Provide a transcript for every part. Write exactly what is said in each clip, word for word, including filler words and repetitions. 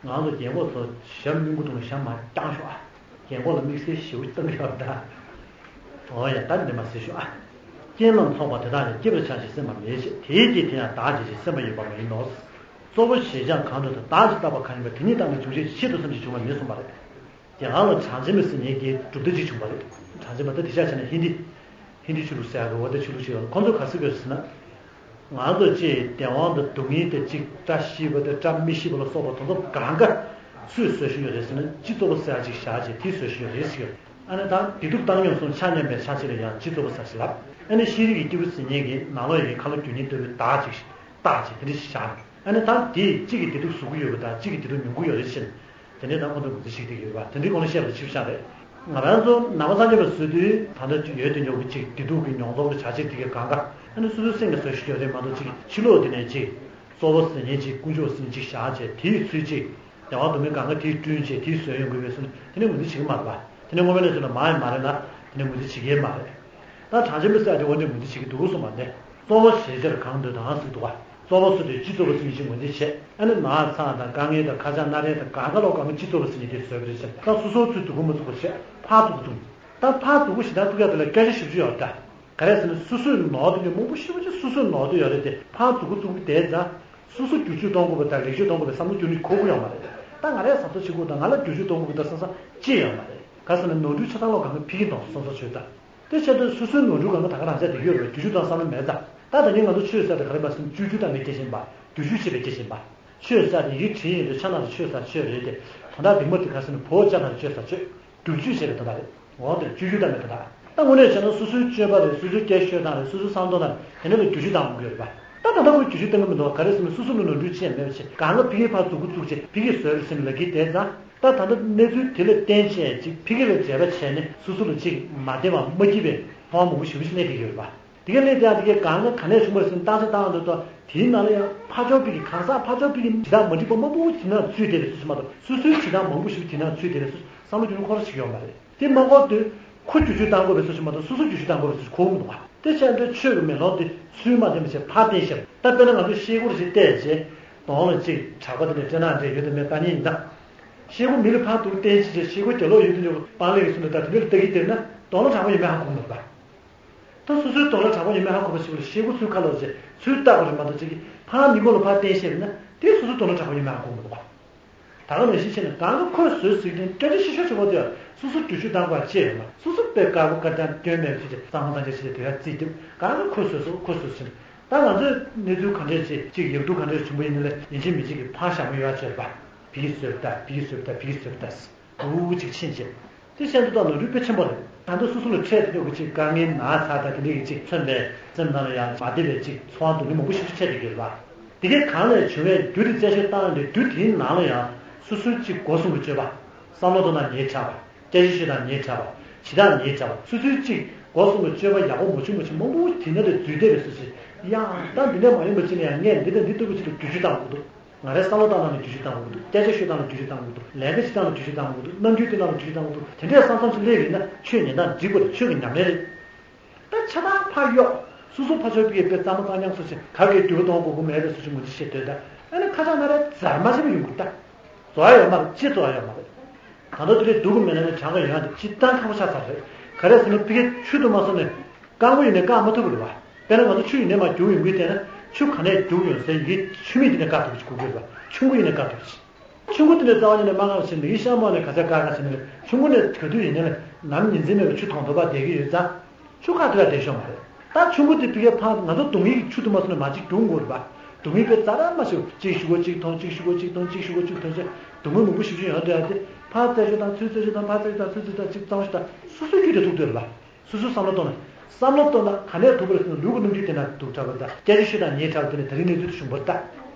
ང་ཚོ་རྒན་གོག་ཚོ་ཞབས་སྨྱུ་གུ་དུང་ལ་ཞབས་མ་བརྐྱངས་ཤོག་ཨ། རྒན་གོག་ལ་དམིགས་བསལ་ཞེ་པོ་བཏང་གི་ཡོད་ད། འོ་ཡ་ད་འདི་མ་ཟེར་ཤོག་ཨ། རྐྱེན་རྣམས་ཚོགས་པ་དེ་དག་ཀྱང་། སྐྱེ་བར་བྱ་ཞིང་སེམས་པ་མེད་ཅེས། དེའི་རྐྱེན་དེ་ཡང་བདག་བྱེད་ཅིང་སེམས་པ་ཡོད་པ་མ་ཡིན་ནོ། གཙོ་བོ་གཞལ་བྱ་གང་འདོད་དང་བདག་ཅེས་བཏགས་པ་གང་ཡིན་པ་དེ་ཉིད་བཏགས་ནས་འབྱུང་བྱེད་ཀྱི་ཆེད་དུ་བསམ་གྱིས་བྱུང་བ་མིན་གསུངས་པ་རེད། དེ་གང་ལ་གྲངས་ཅན་པའི་སེམས་ཉིད་ཀྱིས་གྲུབ་བདེ་ཅིག་བྱུང་བ་རེད། གྲངས་ཅན་པ་ད་དེ་ཆ་བྱས་ན་ཧིན་དི། ཧིན་དི་ཆོས་ལུགས་ཟེར་ཡག་གི་འོ་དེ་ཆོས་ལུགས་ཤིག་ཡོད་ལ། ཁོང་ཚོས་ག་རེ་ཟེར་གྱི་ཡོད་ཟེར་ན། ང་ཚོ་ཅིག་བདེན་དཔང་དང་སྡུག་བསྔལ་དེ་ཅིག་བཀྲ་ཤིས་པ་དང་བཀྲ་མི་ཤིས་པ་ལ་སོགས་པ་དེ་ཚོ་གང་ག་སུས་བཟོ་བཞིན་ཡོད་རེད་ཟེར་ན། སྤྱི་གཙོ་བོ་ཟེར་ཡག་ཅིག་བཞག་བྱས་དེས་བཟོ་བཞིན་ཡོད་རེད་ཟེར་གྱི་ཡོད། ཨ་ནི་ད་བདེ་སྡུག་བཏང་སྙོམས་སོང་ཆ་མཉམ་པའི་ཆ་ཅིག་ལ་ཡང་སྤྱི་གཙོ་བོ་ཟེར་ཞིག་ལབ། ཨ་ནི་ཤེས་རིག་གི་སྐྱེས་བུ་ཟེར་མཁན་གྱིས་ནང་ལོགས་ཡིན་ཁ་ལོ་སྒྱུར་སྙིང་བཏོན་པའི་བདག་ཅིག་བཏགས་བྱས་དེ་འདྲ་ཞིག་བཞག་ནས། ཨ་ནི་ད་དེས་གཅིག་གིས་བདེ་སྡུག་བཟོ་གི་ཡོད་པ་དང་གཅིག་གིས་བདེ་སྡུག་མྱོང་གི་ཡོད་རེད་ཟེར་ནས། དེ་ནས་ད་ཁོང་ཚོས་ངོས་འཛིན་བྱེད་ཀྱི་ཡོད་པ་དེ་འདྲའི་སྒང་ལ་བཤད་པ་ལ་ཆིབས་ཤག་རེད། ང་རང་ཚོ་ནང་པ་སངས་རྒྱས་པ་བཟོ་དུས་ད་ལྟ་ཡོད་དེ་ཉོ་གི་ཅིག་བདེ་སྡུག་གི་མྱོང་ཚོར་གྱི་བྱ་བྱེད་དེ་གའི་གང་ག་ཨ་ནི་སོ་སོའི་སེམས་ཀྱིས་བཟོ་ཤེས་ཀྱི་ཡོད་རེད་མ་གཏོགས། ཅིག་ཕྱི་ལོགས་དེ་ནས་ཅིག་གཙོ་བོ་ཟེར་མཁན་ཅིག་དཀོན་མཆོག་ཟེར་མཁན་ཅིག་བཞག་བྱས་དེའི་ཚུལ་ཅིག་བདེན་དཔང་སྡུག་བསྔལ་གང་ག་དེས་བསྐྲུན་བྱས་དེས་བཟོས་ཡོང་གི་ཡོད་པས་ཟེར་ན། དེ་ནས་ངོས་འཛིན་བྱེད་ཀྱི་མ་རེད་པ། དེ་ནས་དངོས་མེད་ལ་ཟེར་ན་མ་ཡང་མ་རེད་ལ། དེ་ནས་ངོས་འཛིན་བྱེད་ཀྱི་མ་རེད། ད་གྲངས་ཅན་པའི་སྲས་དེ་འོ་འདི་ངོས་འཛིན་བྱེད་ཀྱི་འདུག་གསུངས་པ་ནས། གཙོ་བོ་གཞལ་བྱར་གང་འདོད་དང་ཟེར་འདུག་ག། གཙོ་བོ་བཟོ་དུས་སྤྱི་གཙོ་བོ་ཟེར་མཁན་ཅིག་ངོས་འཛིན་བྱས། ཨ་ནི་ན་ཚ་དང་དཀའ་ངལ་དང་ཁ་ཆག་སྣ་རལ་དང་གང་ག་ལོག་གང་ག་སྤྱི་གཙོ་བོ་ཟེར་མཁན་དེས་བཟོས་པ་རེད་ཟེར། ད་སོ་སོའི་ཚུལ་སྡུག་གུ་མ་བཙུགས་པར་བྱས་ཕར་སྡུག་གུ་བཙུགས། ད་ཕར་སྡུག་གུ་ཞེ་དྲག་བཙུགས་ཡག་དེ་ལ་སྐད་ཆ་ཞེ་པོ་ཅིག་ཡོད་རེད་ད། ག་རེ་ཟེར་ན་སོ་སོས་ནོར་དེ་ཉིད་མང་པོ་ཞེ་པོ་ཅིག་སོ་སོས་ནོར་དེ་ཡོད་རེད་དེ། ཕར་སྡུག་གུ་བཙུགས་པའི་དེ་ཙང་། སོ་སོ་བསྒྱུར་བཅོས་གཏོང་དགོས་པ་དང་ལེགས་བཅོས་གཏོང་དགོས་པའི་བསམ་བློ་བསྒྱུར་ནས་ཁོ་གོ་ཡོད་མ་རེད། ད་ང་རས་བཟའ་ཚོ་བྱེད་དགོས་དང་ང་ལ་བསྒྱུར་བཅོས་གཏོང་དགོས་པ་དང་བསམ་བསམ་ཅི་ཡོད་མ་རེད། ག་ཟེར་ན་ནོར་འཁྲུལ་ཆ་ཚང་ལོག་གང་ག་ཕ་གིར་གཏོང་སོང་བསམ་བཟོས་ད། དེ་བྱས་དུས་སོ་སོའི་ནོར་འཁྲུལ་གང་ག་ད་ག་རང་ཆ་དེ་ཡོད་རེད། བསྒྱུར་བཅོས་གཏོང་བསམ་བློ་མེད་ཙང་། ད་ད་ནི་ང་ཚོ་ཆོས་ཟེར་དེ་ག་རེ་མ་ཟེར་ན་བཅོས་བསྒྱུར་བཏང་བའི་སྐད་ཆ་ཡིན་པ། བསྒྱུར་བཅོས་བྱེད་པའི་སྐད་ཆ་ཡིན་པ། ཆོས་ཟེར་དེ་ཡིག་བྲིས་ཡིན་དུས་ཆ་ནང་དུ་ཆོས་ཟེར་ཆོས་རེད་དེ། དོན་དག་གདིང་མ་དེ་ག་ཟེར་ན་བོད་ཆ་ནང་དུ་ཆོས་ཟེར་ཆོས། བསྒྱུར་བཅོས་བྱས་པའི་དོན་དག་རེད། འོ་དེ་བཅོས་བསྒྱུར་བཏང་བའི་དོན་དག་རེད། ད་དངོས་གནས་བྱས་ན་སོ་སོའི་སྤྱོད་པ་རེད། སོ་སོའི་སྐད་ཤོད་སྟངས་རེད། སོ་སོའི་བསམ་བློ་སྟངས་རེད། དེ་འདྲ་ལ་བསྒྱུར་བཅོས་བཏང་དགོས་ཀྱི་ཡོད་རེད་པ། ད་ད་ལྟ་ཁོས་བསྒྱུར་བཅོས་བཏང་གི་མི་འདུག་ག་རེ་ཟེར་ན་སོ་སོ་ལ་ནོར་འཁྲུལ་ཅི་ཡང་མེད་པ་བྱས། གང་ག་ཕ་གིར་ཕར་སྡུག་གུ་བཙུགས་བྱས་ཕ་གིར་བཟོས་རེད་ཟེར་ནས་ལབ་ཀྱི་བསྡད་ཙང་། ད་ད་ལྟ་གནས་ཚུལ་དེ་ལ་བརྟེན་བྱས་ཅིག་ཕ་གི་ལ་འགྲེལ་པ་བྱས་ནས་སོ་སོ་ལ་ཅིག་མ་བདེ་བ་མ་སྐྱིད་པའི་ཕོག་མང་པོ་ཞེ་པོ་ཞིག་སླེབས་བསྡད་ཀྱི་ཡོད་རེད་པ། དེ་ག་སླེབས་བསྡད་ཡག་དེ་གས་གང་ག་ག་ནས་བྱུང་བ་རེད་ཟེར་ན་བརྟག་དཔྱད་བཏང་ཡོང་དུས་ད་དེའི་ནང་ལ་ཡང་ཕར་ཕྱོགས་ཕ་གི་གང་ཟག་ཕར་ཕྱོགས་ཕ་གི་བྱེད་སྟངས་མ་འགྲིག་པ་མང་པོ་དེ་ནང་ཚུད་བསྡད་པའི་སོ་སོ་མ་གཏོགས། སོ་སོའི་བྱེད་སྟངས་མང་པོ་ཞིག་དེ་ནང་ཚུད་བསྡད་པའི་སོ་སོ་བསམ་བློ་རྒྱུ་ནོར་ཁོ་རང་ཞིག་ཡོད་མ་རེད། དེ་མ་གོ་དུས། ཁོ་བསྒྱུར་བཅོས་བཏང་དགོས་པའི་བཟོ་ཞིག་མ་གཏོགས་སོ་སོ་བསྒྱུར་བཅོས་བཏང་དགོས་པའི་བཟོ་ཞིག་གོ་གི་མི་འདུག་ག། དེ་བྱས་དུས་ཆོས་ཀྱི་མེ་ལོང་དེ་ཚུལ་མ་བསྟན་པ་བྱས་ཕར་བསྟན་ཤག། ད་དཔེར་ན་ང་ཚོས་ཤེལ་སྒོ་རེ་ཞིག་བལྟས་རྗེས། གདོང་ལ་ཅིག་གྲགས་པ་དེ་ནས་སྤྲེལ་ནག་འདྲ་ཡོད་དམ་མེད་ལྟ་མཁན་ཡིན་ད། ཤེལ་སྒོ་མེ་ལ་ཕར་གཏུགས་བསྟན་བྱས་རྗེས་ཤེལ་སྒོ་རྒྱབ་ལོགས་ཡོད་དུས་ཀྱི་སྤང་ལེབ་ཀྱི་ཚུལ་དུ་ད་དེ་འདྲ་ལ་ལྟ་གི་བསྡད་ན་གདོང་ལ་གྲགས་པ་ཡོད་མེད་ཧ་གོ་མི་འདུག་ག། ད་སོ་སོའི་གདོང་ལ་གྲགས་པ་ཡོད་མེད་ཧ་གོ་བ་ཞིག་ལ་ཤེལ་སྒོ་ཚུར་ཁ་ལོག་རྗེས་ཚུར་བལྟ་དགོས་རེད་མ་གཏོགས། ཅིག་གིས་ཕར་མི་མགོ་ལ་ཕར་བསྟན་བཤད་པ་ཡིན་ན་དེ་སོ་སོའི་གདོང་ལ་གྲགས་པ་ཡོད་མེད་ཧ་གོ་མི་འདུག་ག། ད་ག་ནང་བཞིན་བྱས་ནས་གང་ག་ཁོས་བཟོས་ཟིག་དེ་སྐད་ཆ་བཤད་ཤོད་ཆོག་པ་དེ་སོ་སོ་བསྒྱུར་བཅོས་བཏང་དགོས་ཅེས་ཡོད་ན། སོ་སོ་དཔེ་དཀར་པོ་དཀར་རྐྱང་སྟོན་མེད་པ་བྱས་ཏེ་གཙང་མ་གཙང་རྐྱང་བྱས་ཏེ་དེ་ག་རྩིས་ཐེབས། གང་ག་ཁོས་བཟོས་སོ་ཁོས་བཟོས་ཟིན། ད་ང་ཚོས་གནས་ཚུལ་ག་འདྲས་ཅིག་ཅིག་ཡག་སྡུག་ག་འདྲས་བྱུང་པ་ཡིན་ན་ལས་ཡིན་གཅིག་མིན་གཅིག་གིས་ཕར་བཞག་མ་ཡོད་ཅེས་པ། བི་བཟོས་པ་ད་བི་བཟོས་པ་ད་བི་བཟོས་པ་ད། འུ་ཅིག་ཕྱིན་བྱས། དེ་བཤད་འདུག་ད་ནོར་འཁྲུལ་དཔེ་ཆེན་པོ་རེད། ད་ལྟ་སོ་སོ་ལ་འཕྲད་དེ་ཡོད་ཀྱི་ཅིག་དཀའ་ངལ་ན་ཚ་དང་དེ་འདྲའི་གི་ཅིག་མཚོན་པའི་སེམས་ནང་ལ་ཡང་མ་བདེ་བའི་ཅིག་ཚོར་བ་སྡུག་བསྔལ་མང་པོ་ཞིག་འཕྲད་དེ་ཡོད་པ། དེ་གས་གང་ལས་བྱུང་བའི་རྒྱུ་དེ་རྩད་གཅོད་བཏང་ཡོང་དུས་རྒྱུ་དེའི་ནང་ལ་ཡང་སོ་སོའི་ཅིག་སྒོ་གསུམ་གྱི་སྤྱོད་པ། བསམ་བློ་གཏོང་སྟངས་ཉེ་དྲགས་པ། སྐད་ཆ་བཤད་སྟངས་ཉེ་དྲགས་པ། བྱེད་སྟངས་ཉེ་དྲགས་པ། སོ་སོའི་ཅིག་སྒོ་གསུམ་གྱི་སྤྱོད་པ་ཡག་པོ་མ་བྱུང་མ་བྱུང་མང་པོ་དེ་ནང་དུ་འཛུལ་བསྡད་པའི་སོ་སོ། ཡང་ད་འདི་འདྲ་མ་ཡིན་པ་ཅིག་ལ་ཡང་ངས་འདི་དང་འདི་ལྟ་བུ་ཅིག་ལ་བསྒྱུར་བཅོས་བཏང་དགོས་འདུག། ང་རའི་བསམ་བློ་བཏང་སྟངས་ལ་བསྒྱུར་བཅོས་བཏང་དགོས་འདུག། སྐད་ཆ་ཤོད་སྟངས་ལ་བསྒྱུར་བཅོས་བཏང་དགོས་འདུག། ལས་ཀ་བྱེད་སྟངས་ལ་བསྒྱུར་བཅོས་བཏང་དགོས་འདུག། རྣམ་འགྱུར་སྟོན་སྟངས་ལ་བསྒྱུར་བཅོས་བཏང་དགོས་འདུག། དེ་འདྲའི་བསམ་བསམ་ཞིག་སླེབས་ཡོད་ན་ཆོས་ཉན་སྟངས་འགྲིག་པ་རེད། ཆོས་ཀྱི་ཉམས་ལེན་རེད། ད་ཆ་ཚང་ཕར་གཡོག། སོ་སོ་ཕར་ཕྱོགས་ཕ་གིའི་དཔེ་གཙང་མ་གཙང་རྐྱང་བཟོ་ཞིག་ག་གེ་འགྱུར་བ་གཏོང་དགོས་ཀྱི་མེད་པའི་བཟོ་ཞིག་ངོས་འཛིན་བྱེད་འདོད་ད། ཨ་ནི་ཁ་ཆག་སྣ་རལ་རྫར་མ་བྱས་པ་ཡོང་གི་ད། བཟོ་ཡ་ཡོད་མ་རེད། ཅི་བཟོ་ཡ་ཡོད་མ་རེད། ད་ལྟ་དེ་འདྲའི་སྡུག་གི་མེད་ན་ནི་གྲངས་ཀ་ཡོད་ཡ་དེ་སྤྱིར་བཏང་ཁག་པོ་ཆགས་ཚར་རེད། ག་རེ་ཟེར་ན་ཕ་གི་ཆུ་དུ་མ་སོང་ནས། རྐང་པ་ཡིན་ནའི་བཀག་མ་ཐུབ་པ་རེད་བ། དཔེར་ན་ང་ཚོ་ཆུ་ཡིན་ནའི་མར་རྒྱུག་ཡོང་གི་བལྟས་ན་ཆུ་ག་ནས་རྒྱུག་ཡོང་ཟེར་ཡིན་གྱི་ཆུ་མིག་དེ་ནས་བཀག་ཐུབ་ཀྱི་དགོས་ཀྱི་རེད་བ། ཆུང་ཀུ་ཡིན་ནའི་བཀག་ཐུབ་ཀྱི། ཆུང་ཀུ་དེ་ནས་རྩ་བ་ཉིད་ནས་མ་བཀག་ཕྱིན་ནས་ཡིན་ཤ་མོ་ནས་ག་ཚད་བཀག་ག་ཕྱིན་ནས་ཆུང་ཀུ་ནས་ག་དུས་ཡིན་ནའི་ནམ་ཉིན་མཚན་མེད་པར་ཆུ་དོང་དོ་བ་བསྡད་ཀྱི་ཡོད་ཙང་། ཆུ་བཀག་ཐུབ་ཡ་བསྡད་ཤོག་མ་རེད། ད་ཆུང་ཀུ་དེ་ཕ་གིའི་ཕ་ང་ཚོ་རྡུང་ཡིག་ཆུ་དུ་མ་སོང་ནས་མ་གཅིག་རྒྱུག་དགོས་རེད་བ། རྡུང་ཡིག་དཔེ་རྩ་ར་མ་ཤེས་གཅིག་གཞུག་གུ་གཅིག་ཐོན་གཅིག་གཞུག་གུ་གཅིག་ཐོན་གཅིག་གཞུག་གུ་གཅིག་ཐོན་ཟེར་རྡུང་ཡིག་མང་པོ་ཞེ་པོ་ཅིག་ཡོང་བསྡད་ཡ་དེ་ཕར་རྩད་གཅོད་དང་ཚུར་རྩད་གཅོད་དང་ཕར་རྩད་གཅོད་དང་ཚུར་རྩད་གཅོད་དང་གཅིག་གཙང་བོ་ཞིག་དང་སོ་སོའི་རྒྱུད་དེ་ཐུག་འདོད་རེད་བ། སོ་སོས་བསམ་བློ་གཏོང་ན། བསམ་བློ་གཏོང་ན་ག་ནས་ཐུག་པ་རེད་ཟེར་ན་ལུས་ཀྱི་རྣམ་འགྱུར་དེ་ན་སྡུག་དྲགས་པ་དང་སྐད་ཆ་ཤོད་སྟངས་ཉེ་དྲགས་པ་དེ་ནི་ད་རིང་གནས་ཚུལ་དེ་བྱུང་བ་རེད་ད།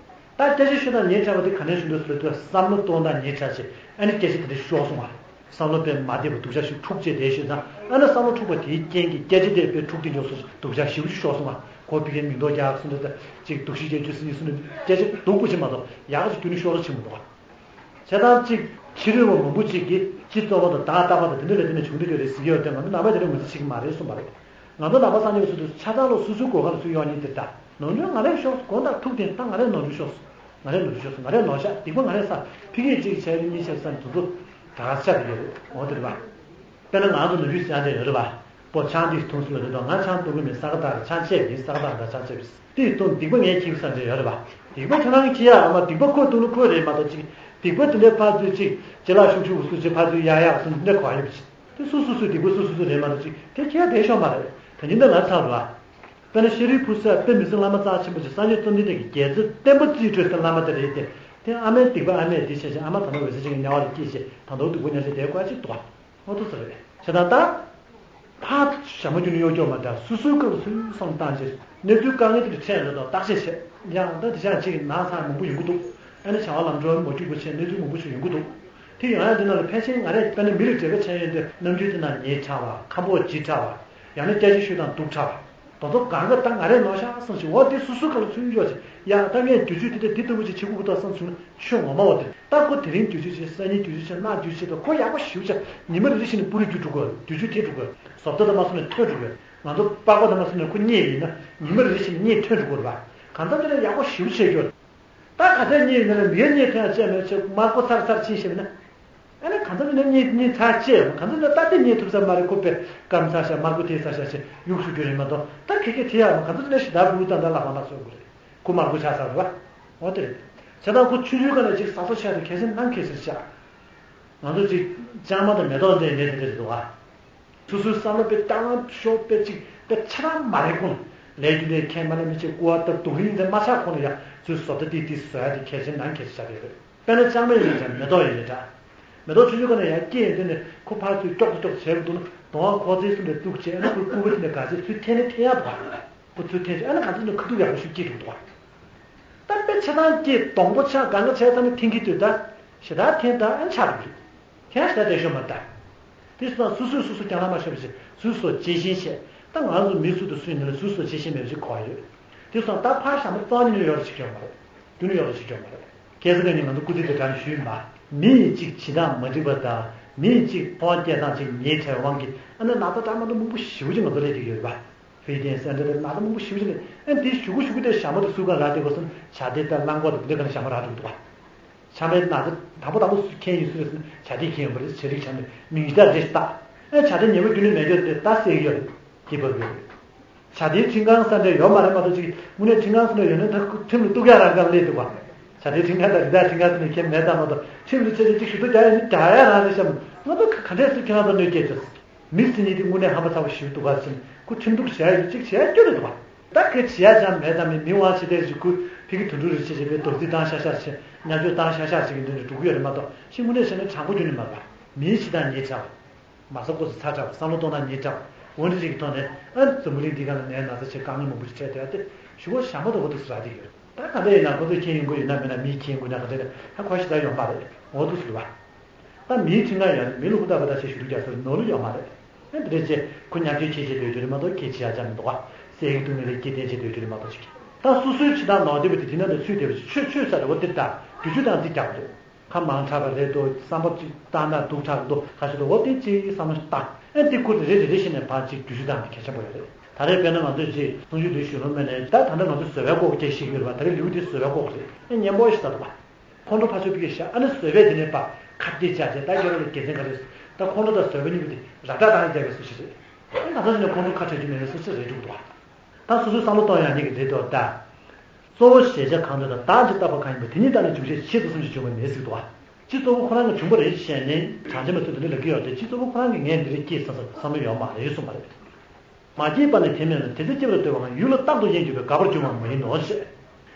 ད་སྐད་ཆ་ཤོད་སྟངས་ཉེ་དྲགས་པ་དེ་ག་ནས་བྱུང་འདུག་ཟེར་ལབ་དུས་བསམ་བློ་གཏོང་སྟངས་ཉེ་དྲགས་བྱས་ཨ་ནི་སྐད་ཆ་དེ་འདྲ་ཤོར་སོང་བ། བསམ་བློ་དཔེ་མ་བདེ་བ་སྡུག་ཅག་ཞིག་འཁྲུག་བྱས་བསྡད་ཤོད་ཙང་ཨ་ནི་བསམ་བློ་འཁྲུག་པ་དེའི་རྐྱེན་གྱིས་སྐད་ཆ་དེ་དཔེ་འཁྲུག་བསྡད་འཇོག་སོང་ཟེར་སྡུག་ཅག་ཞེ་པོ་ཅིག་ཤོར་སོང་བ། ཁོ་ཕ་གིར་མིང་འདོགས་རྒྱག་སོང་འདུག་ད་ཅིག་སྡུག་ཤི་རྒྱག་རྒྱུ་ཟེར་ནས་སོང་ནས་སྐད་ཆ་སྡུག་པོ་ཅིག་མ་གཏོགས་ཡག་ཅིག་ཁྱོན་ནས་ཤོར་ར་ཕྱིན་མི་འདུག་བ། བྱས་ཙང་གཅིག་ཕྱི་རོལ་བ་མང་པོ་གཅིག་གིས་སྤྱི་གཙོ་བོ་དང་བདག་ལྟ་བ་དང་དེ་འདྲ་ལ་བརྟེན་ནས་བྱུང་བསྡད་ཡོད་རེད་ཟེར་གྱི་ཡོད་དེ་ང་ཚོ་ནང་པས་དེ་འདྲ་ངོས་འཛིན་བྱེད་ཀྱི་མ་རེད་གསུངས་པ་རེད། ང་ཚོ་ནང་པ་སངས་རྒྱས་པ་ཚོ་དུ་ཆ་ཚང་ལོ་སོ་སོའི་སྒོ་ཁ་ལ་སུ་གཡོག་ཉེན་དེ་ལྟ་ནོར་འཁྲུལ་ང་རང་ཤོར་དགོངས་དག་ཐུགས་བདེན་ད་ང་རང་ནོར་འཁྲུལ་ཤོར། ང་རས་ནོར་འཁྲུལ་ཤོར་སོང་། ང་རས་ནོར་ཤག་སྡིག་པ་ང་རས་བསགས། ཕ་གིར་གཅིག་བྱས་ནས་གཉིས་བྱས་བསམ་དུ་དུ་ད་ག་ཆགས་ཡོད་རེད། འོ་དེ་རེད་པ། དཔེར་ན་ང་ཚོ་ནོར་འཁྲུལ་བྱས་ཡོད་རེད་པ། པོ་ཆང་འདི་འཐུང་སོང་ལ་རེད་དོ། ང་ཆང་འཐུང་གི་མིན། ས་ག་ཟླ་ལ་ཆང་བཅད་ཡིན། ས་ག་ཟླ་ལ་ཆང་བཅད་པས་དེ་འཐུང་། སྡིག་པ་ངས་འཁྱེར་ས་འདྲ་ཡོད་རེད་པ། སྡིག་པ་ཁྱེད་རང་གིས་འཁྱེར་ཡ་ཨ་མ། སྡིག་པ་ཁོས་འཐུང་ན་ཁོས་རེད་མ་གཏོགས་ཅིག་སྡིག་པ་དེ་འདྲའི་ཕར་ཚུར་ཅིག་ཅི་ལ་ཤུགས་ཆུ་འུ་སུ་ཅིག་ཕར་ཚུར་ཡག་ཡག་སོང་འདི་འདྲ་གོ་ཡོད་པ་ཅིག་དེ་སུ་སུ་སུའི་སྡིག་པ་སུ་སུ་སུ་རེད་མ་གཏོགས་ཅིག་དེ་ཁྱེད་བསྡད་ཤོག་མ་རེད། ད་ཉིན་འདི་ང་ཚང་རུ་ཨ། དཔེར་ན་ཤེས་རིག་ཕུར་ས་དཔེ་མི་སྲིད་བླ་མ་རྩ་ཆེན་པོ་ཅིག་སངས་རྒྱས་བཅོམ་ལྡན་འདས་ཀྱི་རྒྱལ་མཚན་བསྟན་པ་རྩིས་སྤྲོད་ས་བླ་མ་དེ་རེད་དེ། དེ་ཨ་མའི་སྡིག་པ་ཨ་མས་འདི་བྱས་ཤིང་ཨ་མ་ད་ནོར་འོད་ཟེར་ཅན་གྱི་དམྱལ་བ་ལ་སྐྱེས་ཤིང་ད་ནོར་སྡུག་པོ་མྱངས་ཤིང་དེའི་བཀའ་ཅིག་འདུག་ཨ། ཨོ་ཏོ་ཟེར་རེད། བྱས་ཙང་ད། ཕར་ཞྭ་མོ་རྒྱུག་ནས་གཡོ་སྐྱོ་མ་འདྲ། སོ་སོའི་སྐབས་ལ་སོ་སོའི་བསམ་བློ་བཏང་བྱས། གནས་ཚུལ་དཀའ་ངལ་དེ་འདྲ་འཕྲད་ཡོད་དོ་བརྟག་དཔྱད་བྱས། ཡང་ད་དེ་ཆ་གཅིག་ན་ཚ་མང་པོ་ཡོང་གི་འདུག་ཨ་ནི་བྱ་བ་ལམ་འགྲོ་མ་རྒྱུག་པ་བྱས་གནས་ཚུལ་མང་པོ་ཞིག་ཡོང་གི་འདུག་དེ་ཡོང་ཡ་དེ་ནང་ལ་ཕལ་ཆེར་ང་རས་དཔེར་ན་མི་ལ་འབྲེལ་བ་བྱས་ཡོང་དུས་ནམ་རྒྱུན་དེ་ན་ཉེས་དྲག་པ། ཁམ་པོ་ལྗིད་དྲག་པ། ཡང་ན་སྐྱ་ཞིབ་ཤོས་དང་སྡུག་དྲག་པ། དོ་ཚོ་གང་ག་ད་ང་རས་ནོར་ཤག་བསམ་ཞིག་འོ་དེ་སོ་སོའི་སྐབས་ལ་ཚུར་གཡོ་བྱས། ཡ་ད་ངས་བསྒྱུར་བཅོས་དེ་འདྲ་འདི་ལྟ་བུ་ཅིག་བྱེད་དགོས་ཀྱི་འདུག་བསམ་བྱུང་ན་ཆོས་ངོ་མ་བ་དེ། ད་ཁོ་དེ་རིང་བསྒྱུར་བཅོས་བྱས། སང་ཉིན་བསྒྱུར་བཅོས་བྱས། གནངས་བསྒྱུར་བཅོས་བྱས། ད་ཁོ་ཡག་པོ་ཞེ་པོ་ཅིག་ཉི་མ་རེ་རེ་བཞིན་ནས་སྤུ་རིས་འགྱུར་འགྲོ་གི་ཡོད་རེད། བསྒྱུར་བཅོས་ཐེབས་འགྲོ་གི་ཡོད་རེད། བཟོ་ལྟ་དང་མ་སོང་ནས་ཐོན་འགྲོ་གི་ཡོད་རེད། ང་ཚོ་པགས་པ་དང་མ་སོང་ནས་ཁོ་རྙེད་ཡིན་ན་ཉི་མ་རེ་རེ་བཞིན་ནས་རྙེད་ཐོན་འགྲོ་གི་ཡོད་རེད་པ། གང་ལྟར་དེ་ལས་ཡག་པོ་ཞེ་པོ་བྱས་ཀྱི་ཡོད་རེད། ད་ག་ཚད་རྙེད་ཡིན་ན་ལ་མི་ཡ་རྙེད་ཐོན་ཡ་བྱས་མེད་ཆེ་དམར་པོ་ཚར་ཚར་ཕྱིན་ཤེས་མིན་ན། ཨ་ནི་གང་ལྟར་མིན་ན་རྙེད་རྙེད་ཚར་བྱས་ཡོད། གང་ལྟར་ན་ད་དེ་རྙེད་ཐུབ་ས་མ་རེད། ཁོ་པས་སྐམ་ཚར་ཤག་དམར་པོ་ཐེབས་ཚར་ཤག་བྱས་གཡུག་ཤུགས་རྒྱུ་རེད་མ་གཏོགས། ད་ཁེ་ཁེ་དེ་ཡག་མ། གང་ལྟར་ན་ཞེ་དྲག་བུ་ཙམ་ད་ལག་པ་ནག་སོང་དགོས་རེད། ཁོ་དམར་པོ་ཆགས་ཚར་རེད་པ། འོ་དེ་རེད། བྱས་ཙང་ཁོ་ཆུང་ཆུང་སྒང་ནས་ཅིག་ཟ་སོ་ཆགས་དེ་གལ་སྲིད་ནང་གལ་སྲིད་ཆགས། ང་ཚོ་ཅིག་ལྕང་མ་དང་མེ་ཏོག་འདྲའི་ནད་དེ་འདྲ་ཞིག་འདུག་ཨ། སོ་སོའི་བསམ་བློ་དཔེ་རྐྱང་ཤོག་དཔེ་ཅིག་དཔེ་ཆ་རང་མ་རེད་ཁོང་། ལས་རྒྱུ་འབྲས་ཁས་མ་ལེན་མི་བྱེད། སྐུར་བ་བཏབ་སྡུག་རིང་ཚེ་མ་ཆགས་གོང་ལ་ཡ་ཚུར་བཟོ་ལྟ་ཏིག་ཏིག་བཟོ་ཡ་དེ་གལ་ཆེན་ནང་གལ་ཆེ་ཆགས་ཡོད་རེད། དཔེར་ན་ལྕང་མ་ཡིན་ན་འདྲ། མེ་ཏོག་ཡིན་ན་འདྲ། མེ་ཏོག་ཆུང་ཆུང་སྒང་ནས་ཡར་སྐྱེས་ཡོང་དུས་ནས་ཁོ་ཕར་ཚུར་ཀྱོག་ཏུ་ཀྱོག་བྱེད་དགོས་འདུག་ན་གདོང་བ་ཁོག་རྩེ་གསུམ་ལ་གཏུགས་བྱས། ཨ་ནི་ཁོའི་སྐུད་པ་དེ་ནས་ག་ཚོད་ཚུར་འཐེན་ནས་འཐེན་ཡག་འདུག་ག་ཁོ་ཚུར་འཐེན་བྱས་ཨ་ནི་ག་ཚོད་ནས་ཁ་ཐུག་ཡག་པོ་ཞིག་སྐྱེས་འགྲོ་འདུག་ག་ད་དཔེ་ཆ་ཚང་སྐྱེས་སྡོང་པོ་ཆགས་གང་ག་བྱས་ཙང་ནས་འཐེན་གྱི་འདུག་ད་ཞེ་དྲག་འཐེན་ད་ཨ་ནི་ཆགས་འགྲོ་གི་རེད། དེ་ཡང་ཞེ་དྲག་བསྡད་ཤོག་མ་རེད་ད། དེ་སོང་ཙང་སོ་སོས་སོ་སོ་རྐྱང་ལ་མ་ཤོར་བ་བྱས་སོ་སོ་གཅེས་ཤིང་བྱས། ད་ང་ཚོ་མི་སུ་དང་སུ་ཡིན་ན་ལ་སོ་སོས་གཅེས་ཤིང་མེད་པ་ཞིག་གོ་བ་ཡོད། དེ་སོང་ཙང་ད་ཕར་ཞྭ་མོ་རྩ་བ་ཉིད་ནས་གཡོ་ར་བྱེད་ཀྱི་ཡོད་མ་རེད། རྒྱུན་ནས་གཡོ་ར་བྱེད་ཀྱི་ཡོད་མ་རེད། ཁ་སང་ཉིན་ང་ཚོ་སྐུ་ཚེ་དེ་གྲངས་ཞུས་མ། མི་ཡིས་གཅིག་བྱེད་སྟངས་མ་འགྲིག་པ་དང་མི་ཡིས་གཅིག་ཁོང་སྐྱེ་སྟངས་གཅིག་ཉེས་བྲལ་དབང་གིས་ཨ་ནི་ན་ཚ་འདྲ་མ་འདྲ་མང་པོ་ཞེ་པོ་ཅིག་ང་ཚོ་སླེབས་ཀྱི་ཡོད་རེད་པ། ཧྥེ་ཏན་སེ་འདྲ་དེ་ན་ཚ་མང་པོ་ཞེ་པོ་ཅིག་སླེབས། ཨ་ནི་དེ་ཞུ་གུ་ཞུ་གུ་དེ་ཞྭ་མོ་དེ་སུ་གང་རག་དེ་གོ་སོང་། ཇ་དེ་ལྟར་རླངས་འཁོར་དེ་འདི་ག་ནས་ཞྭ་མོ་རག་འགྲོ་གི་འདུག་པ། ཆམ་པའི་ན་ཚ་དང་པོ་དང་པོ་སུ་མཁན་ཡིན་སུ་རེད་ཟེར་ན་ཇ་དེ་མཁན་ཡིན་པ་རེད། ཇ་རིགས་ཆམ་པའི་མིང་གཞི་དག་རེ་ཞིག་བཏགས། ཨ་ཇ་དེ་ཉེས་པ་རྒྱུན་ནས་མེད་རྒྱུ་དེ་ད་སེལ་གྱི་ཡོད་རེད། སྐྱིད་པ་ཡོད་རེད། ཇ་དེའི་ཁྲིམས་ཁང་ས་འདྲ་ཡོད་མ་རེད་མ་གཏོགས་ཅིག་དངོས་གནས་ཁྲིམས་ཁང་ས་འདྲ་ཡོད་ན་ད་ཁྲིམས་ལ་གཏུག་ཡ་རང་ག་ལ་སླེབས་འདུག་པ། ཇ་དེའི་ཁྲིམས་ཁང་དང་རི་དྭགས་ཁྲིམས་ཁང་ས་འདྲ་མཁན་མེད་ཙང་མ་གཏོགས་ཁྲིམས་ལ་ཆེ་ཆེ་ཅིག་ཞུ་གཏུག་རྒྱག་ཡ་ནི་རྒྱག་ཡ་རང་རེད་ཤག་ང་ཚོ་ག་འདྲས་སེ་ཁྱེད་རང་ཚོ་གནོད་སྐྱེལ་ཚོད། མི་སེམས་ཉིད་དེ་དངོས་གནས་ཧམ་པ་ཚ་པོ་ཞིག་འདུག་ག་ཟེར་ནས་ཁོ་ཁྲིམས་གཏུག་བྱས་ཡོད་ཅིག་བྱས་སྐྱོ་རེད་འདུག་ག་ད་ཁོས་བྱས་ཡ་ཅང་མེད་ཙང་མི་མི་དབང་ཆེ་གྲས་ཤིག་ཁོས་ཕ་གི་དུད་འགྲོ་རེ་བྱས་བྱས་པའི་རྡོག་རྫིས་བཏང་ཤག་ཤག་བྱས་བརྙས་བཅོས་བཏང་ཤག་ཤག་བྱས་ཀྱི་འདི་འདྲ་འགྲོ་གི་ཡོད་རེད་མ་གཏོགས་ཤིག་དངོས་གནས་བྱས་ན་དྲང་པོ་རྒྱུན་ནས་མ་རེད་པ། མིའི་བྱེད་སྟངས་ཉེས་བྱ་བ། མ་བསམ་དགོས་སུ་ཚ་དྲགས་པ་བསམ་བློ་གཏོང་སྟངས་ཉེས་དྲགས་པ་འོ་འདི་རིགས་ཀྱི་ཐོག་ནས་ཨ་འཛམ་བུ་གླིང་འདི་སྒང་ལ་ནད་ན་ཚ་ཆེ་དཀའ་ངལ་མང་པོ་ཞིག་འཕྲད་བསྡད་ཡ་དེ་ཞུ་བ་ཞྭ་མོ་དང་འོ་འདུག་སུ་རག་བསྡད་ཡོད་རེད། ད་ག་འདྲ་ཡིན་ན་ཁོ་ཚོས་མཁྱེན་ཡོང་གི་ཡོད་ན་མིན་ན་མིས་མཁྱེན་དགོས་ན་ག་འདྲ་ན་ཧ་གོ་ཞིག་ད་ཡོང་མ་རེད། འོ་འདུག་སུ་རེད་བ། ད་མིའི་ཁྲིམས་ཁང་ཡོད་རེད། མི་ལ་ཧུར་ཐག་པ་ཐག་བྱས་ཞུ་གཏུག་རྒྱག་སོ་རེད། ནོར་ལུགས་ཡོད་མ་རེད། ཨ་འདི་འདྲ་བྱས་ཁོ་མཉམ་སྐྱེ་ཁྱེད་བྱེད་སྡོད་རྒྱུ་རེད་མ་གཏོགས་ཁྱེད་བྱེད་ཡ་ཅང་མི་འདུག་ག་སྲས་ཀྱི་སྟེང་ནས་ལས་སྐྱེ་ལྡན་བྱེད་སྡོད་རྒྱུ་རེད་མ་གཏོགས་ཅིག་ད་སོ་སོའི་བྱེད་སྟངས་ནོར་བསྡད་པ་དེ་དེ་ན་ད་ཚུད་བསྡད་པ་ཅིག་ཆོས་ཆོས་ས་རེད། འོ་འདི་ལྟར་བསྒྱུར་བཅོས་དང་འདི་རྒྱག་པ་རེད། ཁ་མང་དྲགས་པ་རེད་འདུག་བསམ་པ་ཅིག་བཏང་ན་སྡུག་དྲགས་འདུག་ག་ཞིག་འདུག་འོ་དེ་ཅིག་བསམ་བློ་ཞིག་བཏང་། ཨ་འདི་ཁུར་དེ་རེ་རེ་རེ་བཞིན་ནས་ཕར་ཅིག་བསྒྱུར་བཅོས་བཏང་ན་གལ་ཆེན་པོ་ཡོད་རེད། ད་རེས་དཔེར་ན་ང་ཚོས་ཅིག་གསུང་ཆོས་འདི་ཞུ་ལོང་མེད་ནས་ད་ད་ལྟ་ང་ཚོས་བཟོད་པའི་སྐོར་སྐད་བཤད་ཀྱི་ཡོད་རེད་པ། ད་རེས་ལེའུ་འདི་བཟོད་པའི་སྐོར་རེད། ཨ་སྙན་པོ་ཞིག་ད་འདུག་པ། ཁོང་ཁྲོ་ཕར་ཚུར་ཕུད་ཀྱི་ཤག་ཨ་ནི་བཟོད་པས་དེ་ནས་པ་ཁ་གཏད་བཅག་བྱས་ད་ཁྱོད་རང་ལ་དགེ་མཚན་ག་རེ་ཟེར། ད་ཁོང་ཁྲོ་དང་བཟོད་པ་གཉིས་པོ་དེ་ར་སྤྲོད་བཏང་ཡ་རྒྱག་གི་སུ་ཞིག་རེད། ཨ་ནི་ད་ལྟ་ནས་ཁོང་ཁྲོ་ཁ་བྲལ་རྒྱུ་མེད་ན་སུ་ཞིག་རེད་འདུག་ད། ད་སོ་སོའི་བསམ་བློ་གཏོང་ཡ་ཉིད་ཀྱི་རེད་དོ་ད། གཙོ་བོ་གཞལ་བྱ་གང་འདོད་དང་བདག་ཅེས་བཏགས་པ་གང་ཡིན་པ་དེ་ཉིད་བདག་ནི་འབྱུང་བྱེད་ཆེད་དུ་གསུངས་ཤིང་འབྱུང་བ་མེད་ཟེར་འདུག་པ། སྤྱི་གཙོ་བོ་ཁོ་རང་གིས་བྱུང་བ་རེད་ཞེས་ནས་དྲང་བདེན་པ་ཚོས་དེ་འདྲ་ལབ་ཀྱི་ཡོད་དེ། སྤྱི་གཙོ་བོ་ཁོ་རང་གིས་ངས་འདི་རེད་ཅེས་བསམ་བསམ་བསམ་བློ་ཡོད་མ་རེད་གསུངས་པ་རེད། མ་སྐྱེས་པ་ནི་དེ་མིན་ལ། དེ་ཚེ་སྐྱེ་བར་འདོད་པ་གང་ཡུལ་ལ་རྟག་ཏུ་གཡེང་འགྱོད་པས་དགའ་བར་འགྱུར་བ་མ་ཡིན་ནོ་ཞེས།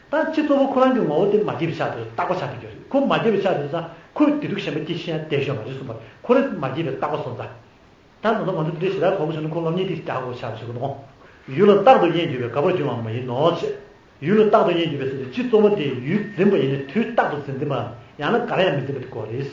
ད་སྤྱི་གཙོ་བོ་ཁོ་རང་གི་ངོ་བོ་དེ་མ་སྐྱེས་པའི་ཆ་དེ་རྟག་པ་ཆགས་ཀྱི་ཡོད་རེད། ཁོ་མ་སྐྱེས་པའི་ཆ་དེ་ཙང་ཁོས་བདེ་སྡུག་གཞན་པ་སྐྱེ་ཤེས་ཡ་བསྡད་ཤོག་མ་རེད་གསུངས་པ་རེད། ཁོ་རང་མ་སྐྱེས་པའི་རྟག་པ་སོང་ཙང་། ད་ང་ཚོ་ང་ཚོ་འདི་འདྲའི་ཞེ་དྲག་གོ་གི་བྱུང་ན་ཁོ་སློབ་གཉེར་དེ་ཞེ་དྲག་གོ་ཆགས་བྱུང་གི་འདུག་ཡུལ་ལ་རྟག་ཏུ་གཡེང་འགྱོད་པས་དགའ་བར་འགྱུར་བ་མ་ཡིན་ནོ་ཞེས། ཡུལ་ལ་རྟག་ཏུ་གཡེང་འགྱོད་པས་ཟེར་དུས་སྤྱི་གཙོ་བོ་དེ་ཡུལ་འཛིན་པ་ཡིན་ན་དུས་རྟག་ཏུ་འཛིན་འཛིན་པའམ་ཡང་ན་ག་ལ་ཡང་མི་འཛིན་པ་དེ་གོ་རེད།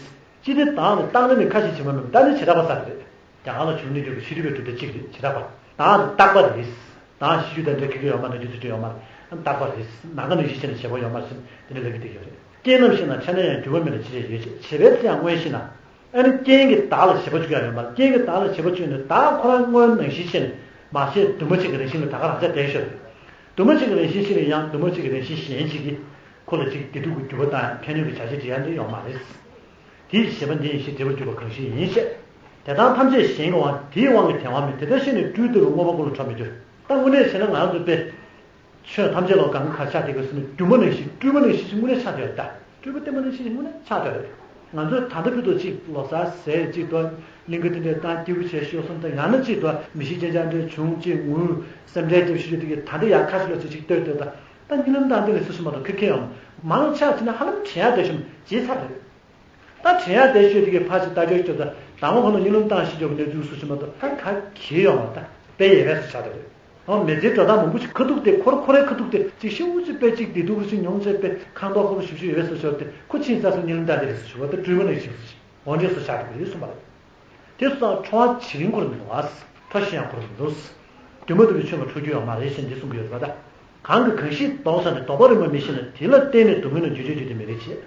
ཅི་སྟེ་བདག་ནི་རྟག་ན་ནི་ཁ་ཞེས་བྱ་བ་མེད་པ་ད་ནི་བྱེ་བྲག་པ་ཟེར་རེད། རྒྱ་གར་ལ་བྱུང་ནས་འགྱོད་པའི་ཤེས་རིག་པའི་གྲུབ་མཐའ་གཅིག་རེད། བྱེ་བྲག་པ། བདག་ནི་རྟག་པ་རེད། བདག་ཤེས་རྒྱུད་དང་འདྲ་ཁེ་ཁེ་ཡོད་མ་རེད། རྒྱུ་ཚོད་ཡོད་མ་རེད། རྟག་པ་རེད། ནམ་མཁའ་ནང་བཞིན་བྱས་ནས་བྱེད་པོ་ཡོད་མ་རེད་ཟེར་དེ་འདྲ་ལབ་ཀྱི་བསྡད་ཡོད་རེད། རྐྱེན་རྣམས་ཤེས་ན་ཆ་ནས་ཡང་འགྱུར་བ་མེད་ལ་ཅི་བྱས་ཡོད་ཅེས། བྱེད་པའི་ཚེ་ཡང་དངོས་ཤེ་ན། ཨ་ནི་རྐྱེན་གྱིས་བདག་ལ་བྱེད་པ་བཅོས་ཡ་ཡོད་མ་རེད། རྐྱེན་གྱིས་བདག་ལ་བྱེད་པ་བཅོས་ནས་བདག་ཁོ་རང་དངོས་རྣམ་ཤེས་ཤེས་ནས་མ་ཤེས་འདུས་མ་བྱས་ཀྱི་རང་བཞིན་ལ་ད་ག་རང་ཆ་དེ་ཤོད་རེད། འདུས་མ་བྱས་ཀྱི་རང་བཞིན་ཤེས་ནས་ཡང་འདུས་མ་བྱས་ཀྱི་རང་བཞིན་གཞན་ཅིག་གིས། ཁོ་ལ་ཅིག་བདེ་སྡུག་གི་འགྱུར་བ་དང་ཕན་གནོད་ཀྱི་བྱ་བྱེད་བྱེད་ཡ་འདི་ཡོད་མ་རེད། དེའི་བཞེད་པ་འདི་ཡིན་ཞེས་འབྲེལ་བར་གྱུར་པ་གང་ཞིག་ཡིན་ཞེས། དེ་དག་ཐམས་ཅད་གཞན་གྱི་དབང་དེའི་དབང་གིས་དེ་བ་མེད་དེ་ལྟར་ཤེས་ནས་སྤྲུལ་བསྡད་པའི་དངོས་པོ་ཀུན་ལ་འཁྲབ་མི་འགྱུར། ད་དངོས་གནས་བྱས་ན་ང་རང་ཚོ་དཔེ། ཆོས་ཐམས་ཅད་ལ་གང་ག་ཆགས་བསྡད་དགོས་ཟེར་ན་སྒྱུ་མ་ནང་བཞིན་སྤྲུལ་པ་ནང་བཞིན་ཞིག་དངོས་གནས་ཆགས་བསྡད་ཡོད་ད། སྤྲུལ་པ་བསྟན་པ་ནང་བཞིན་ཞིག་དངོས་གནས་ཆགས་བསྡད་ཡོད་རེད། ང་ཚོས་ད་ལྟ་བར་དུ་ཅིག་ལོ་གསར་ཟེར་ཅིག་ཏུ་གླིང་ག་དེ་འདྲའི་ཏང་སྐྱིད་པོ་བྱས་ཤོག་གསུངས་ད། ཡང་ན་ཅིག་ཏུ་མི་ཤི་རྐྱེན་ཆག་འདྲའི་བྱུང་ཅིག་ངུ་སེམས་ཁྲལ་རྒྱབ་ཤི་ཤོག་དེ་གི་ད་ལྟ་ཡང་ཁ་ཤས་ལ་ཅིག་ཅིག་ལྟོས་ལྟོས་ད། ད་གཉིད་ལམ་བཏང་དེ་ལས་སུ་ཞིག་མ་གཏོགས་ཁེ་ཁེ་ཡོང་མང་ཆགས་ཅིག་ན་ཧ་ལམ་དྲན་ཡག་དེ་ཤོམ་ཇེ་ཚ་རེད། ད་དྲན་ཡག་དེ་ཤོད་དེ་གི་ཕར་ཅིག་ལྟ་སྐྱོར་སྐྱོ་ད་དང་པོ་ཁོ་ན་གཉིད་ལམ་བཏང་ཤི་ཤོག་གི་གནས་ཚུལ་སུ་ཞིག་མ་གཏོགས་ད་ག་གེ་ཡོང་བ་ད་དཔེ་ཡལ་བས་སུ་ཆགས་དེ་རེད། ཨོ་མི་ཚེའི་འགྲོ་སྟངས་མང་པོ་ཞིག་ཁ་ཐུག་སྟེ་ཁོར་ཁོ་རའི་ཁ་ཐུག་སྟེ་ཅིག་ཤི་བོ་ཅིག་དཔེ་ཅིག་བདེ་སྡུག་རེ་ཞིག་མྱོང་ཚེ་དཔེ་ཁང་ཐོག་ཁོ་རུ་ཞིབ་ཞིབ་ཡོད་པའི་སོ་ཞོར་ཏེ་ཁོ་ཕྱིན་ས་སུ་གཉིད་ལམ་ད་དེ་རེ་སུ་ཞུ་བ་ད་སྤྲུལ་པ་ནང་ཞིག་སུ་ཞིག་འོ་འདྲས་སུ་ཆགས་དེ་རེད་གསུངས་པ་རེད། དེ་སོང་ཙང་འཕྲོ་བ་བྱེད་རིང་ཁོ་ར་མི་འདུག་ཨ། འཕྲོ་ཤི་ཡང་ཁོ་ར་མི་འདུག་སྒྱུ་མ་ལྟ་བུའི་ཆོས་ལ་འཕྲོ་རྒྱུ་ཡོད་མ་རེད་ཞེས་འདི་གསུང་གི་ཡོད་པ་ད། གང་གིས་གང་ཞིག་ལྡོག་ས་ནས་ལྡོག་པ་རིག་མ་མི་ཤེས་ན་དེ་ལ་བརྟེན་ནས་སྡུག་བསྔལ་རྣམས་རྒྱུ་ཆོས་རྒྱུ་དེ་མི་རེད་ཅེས།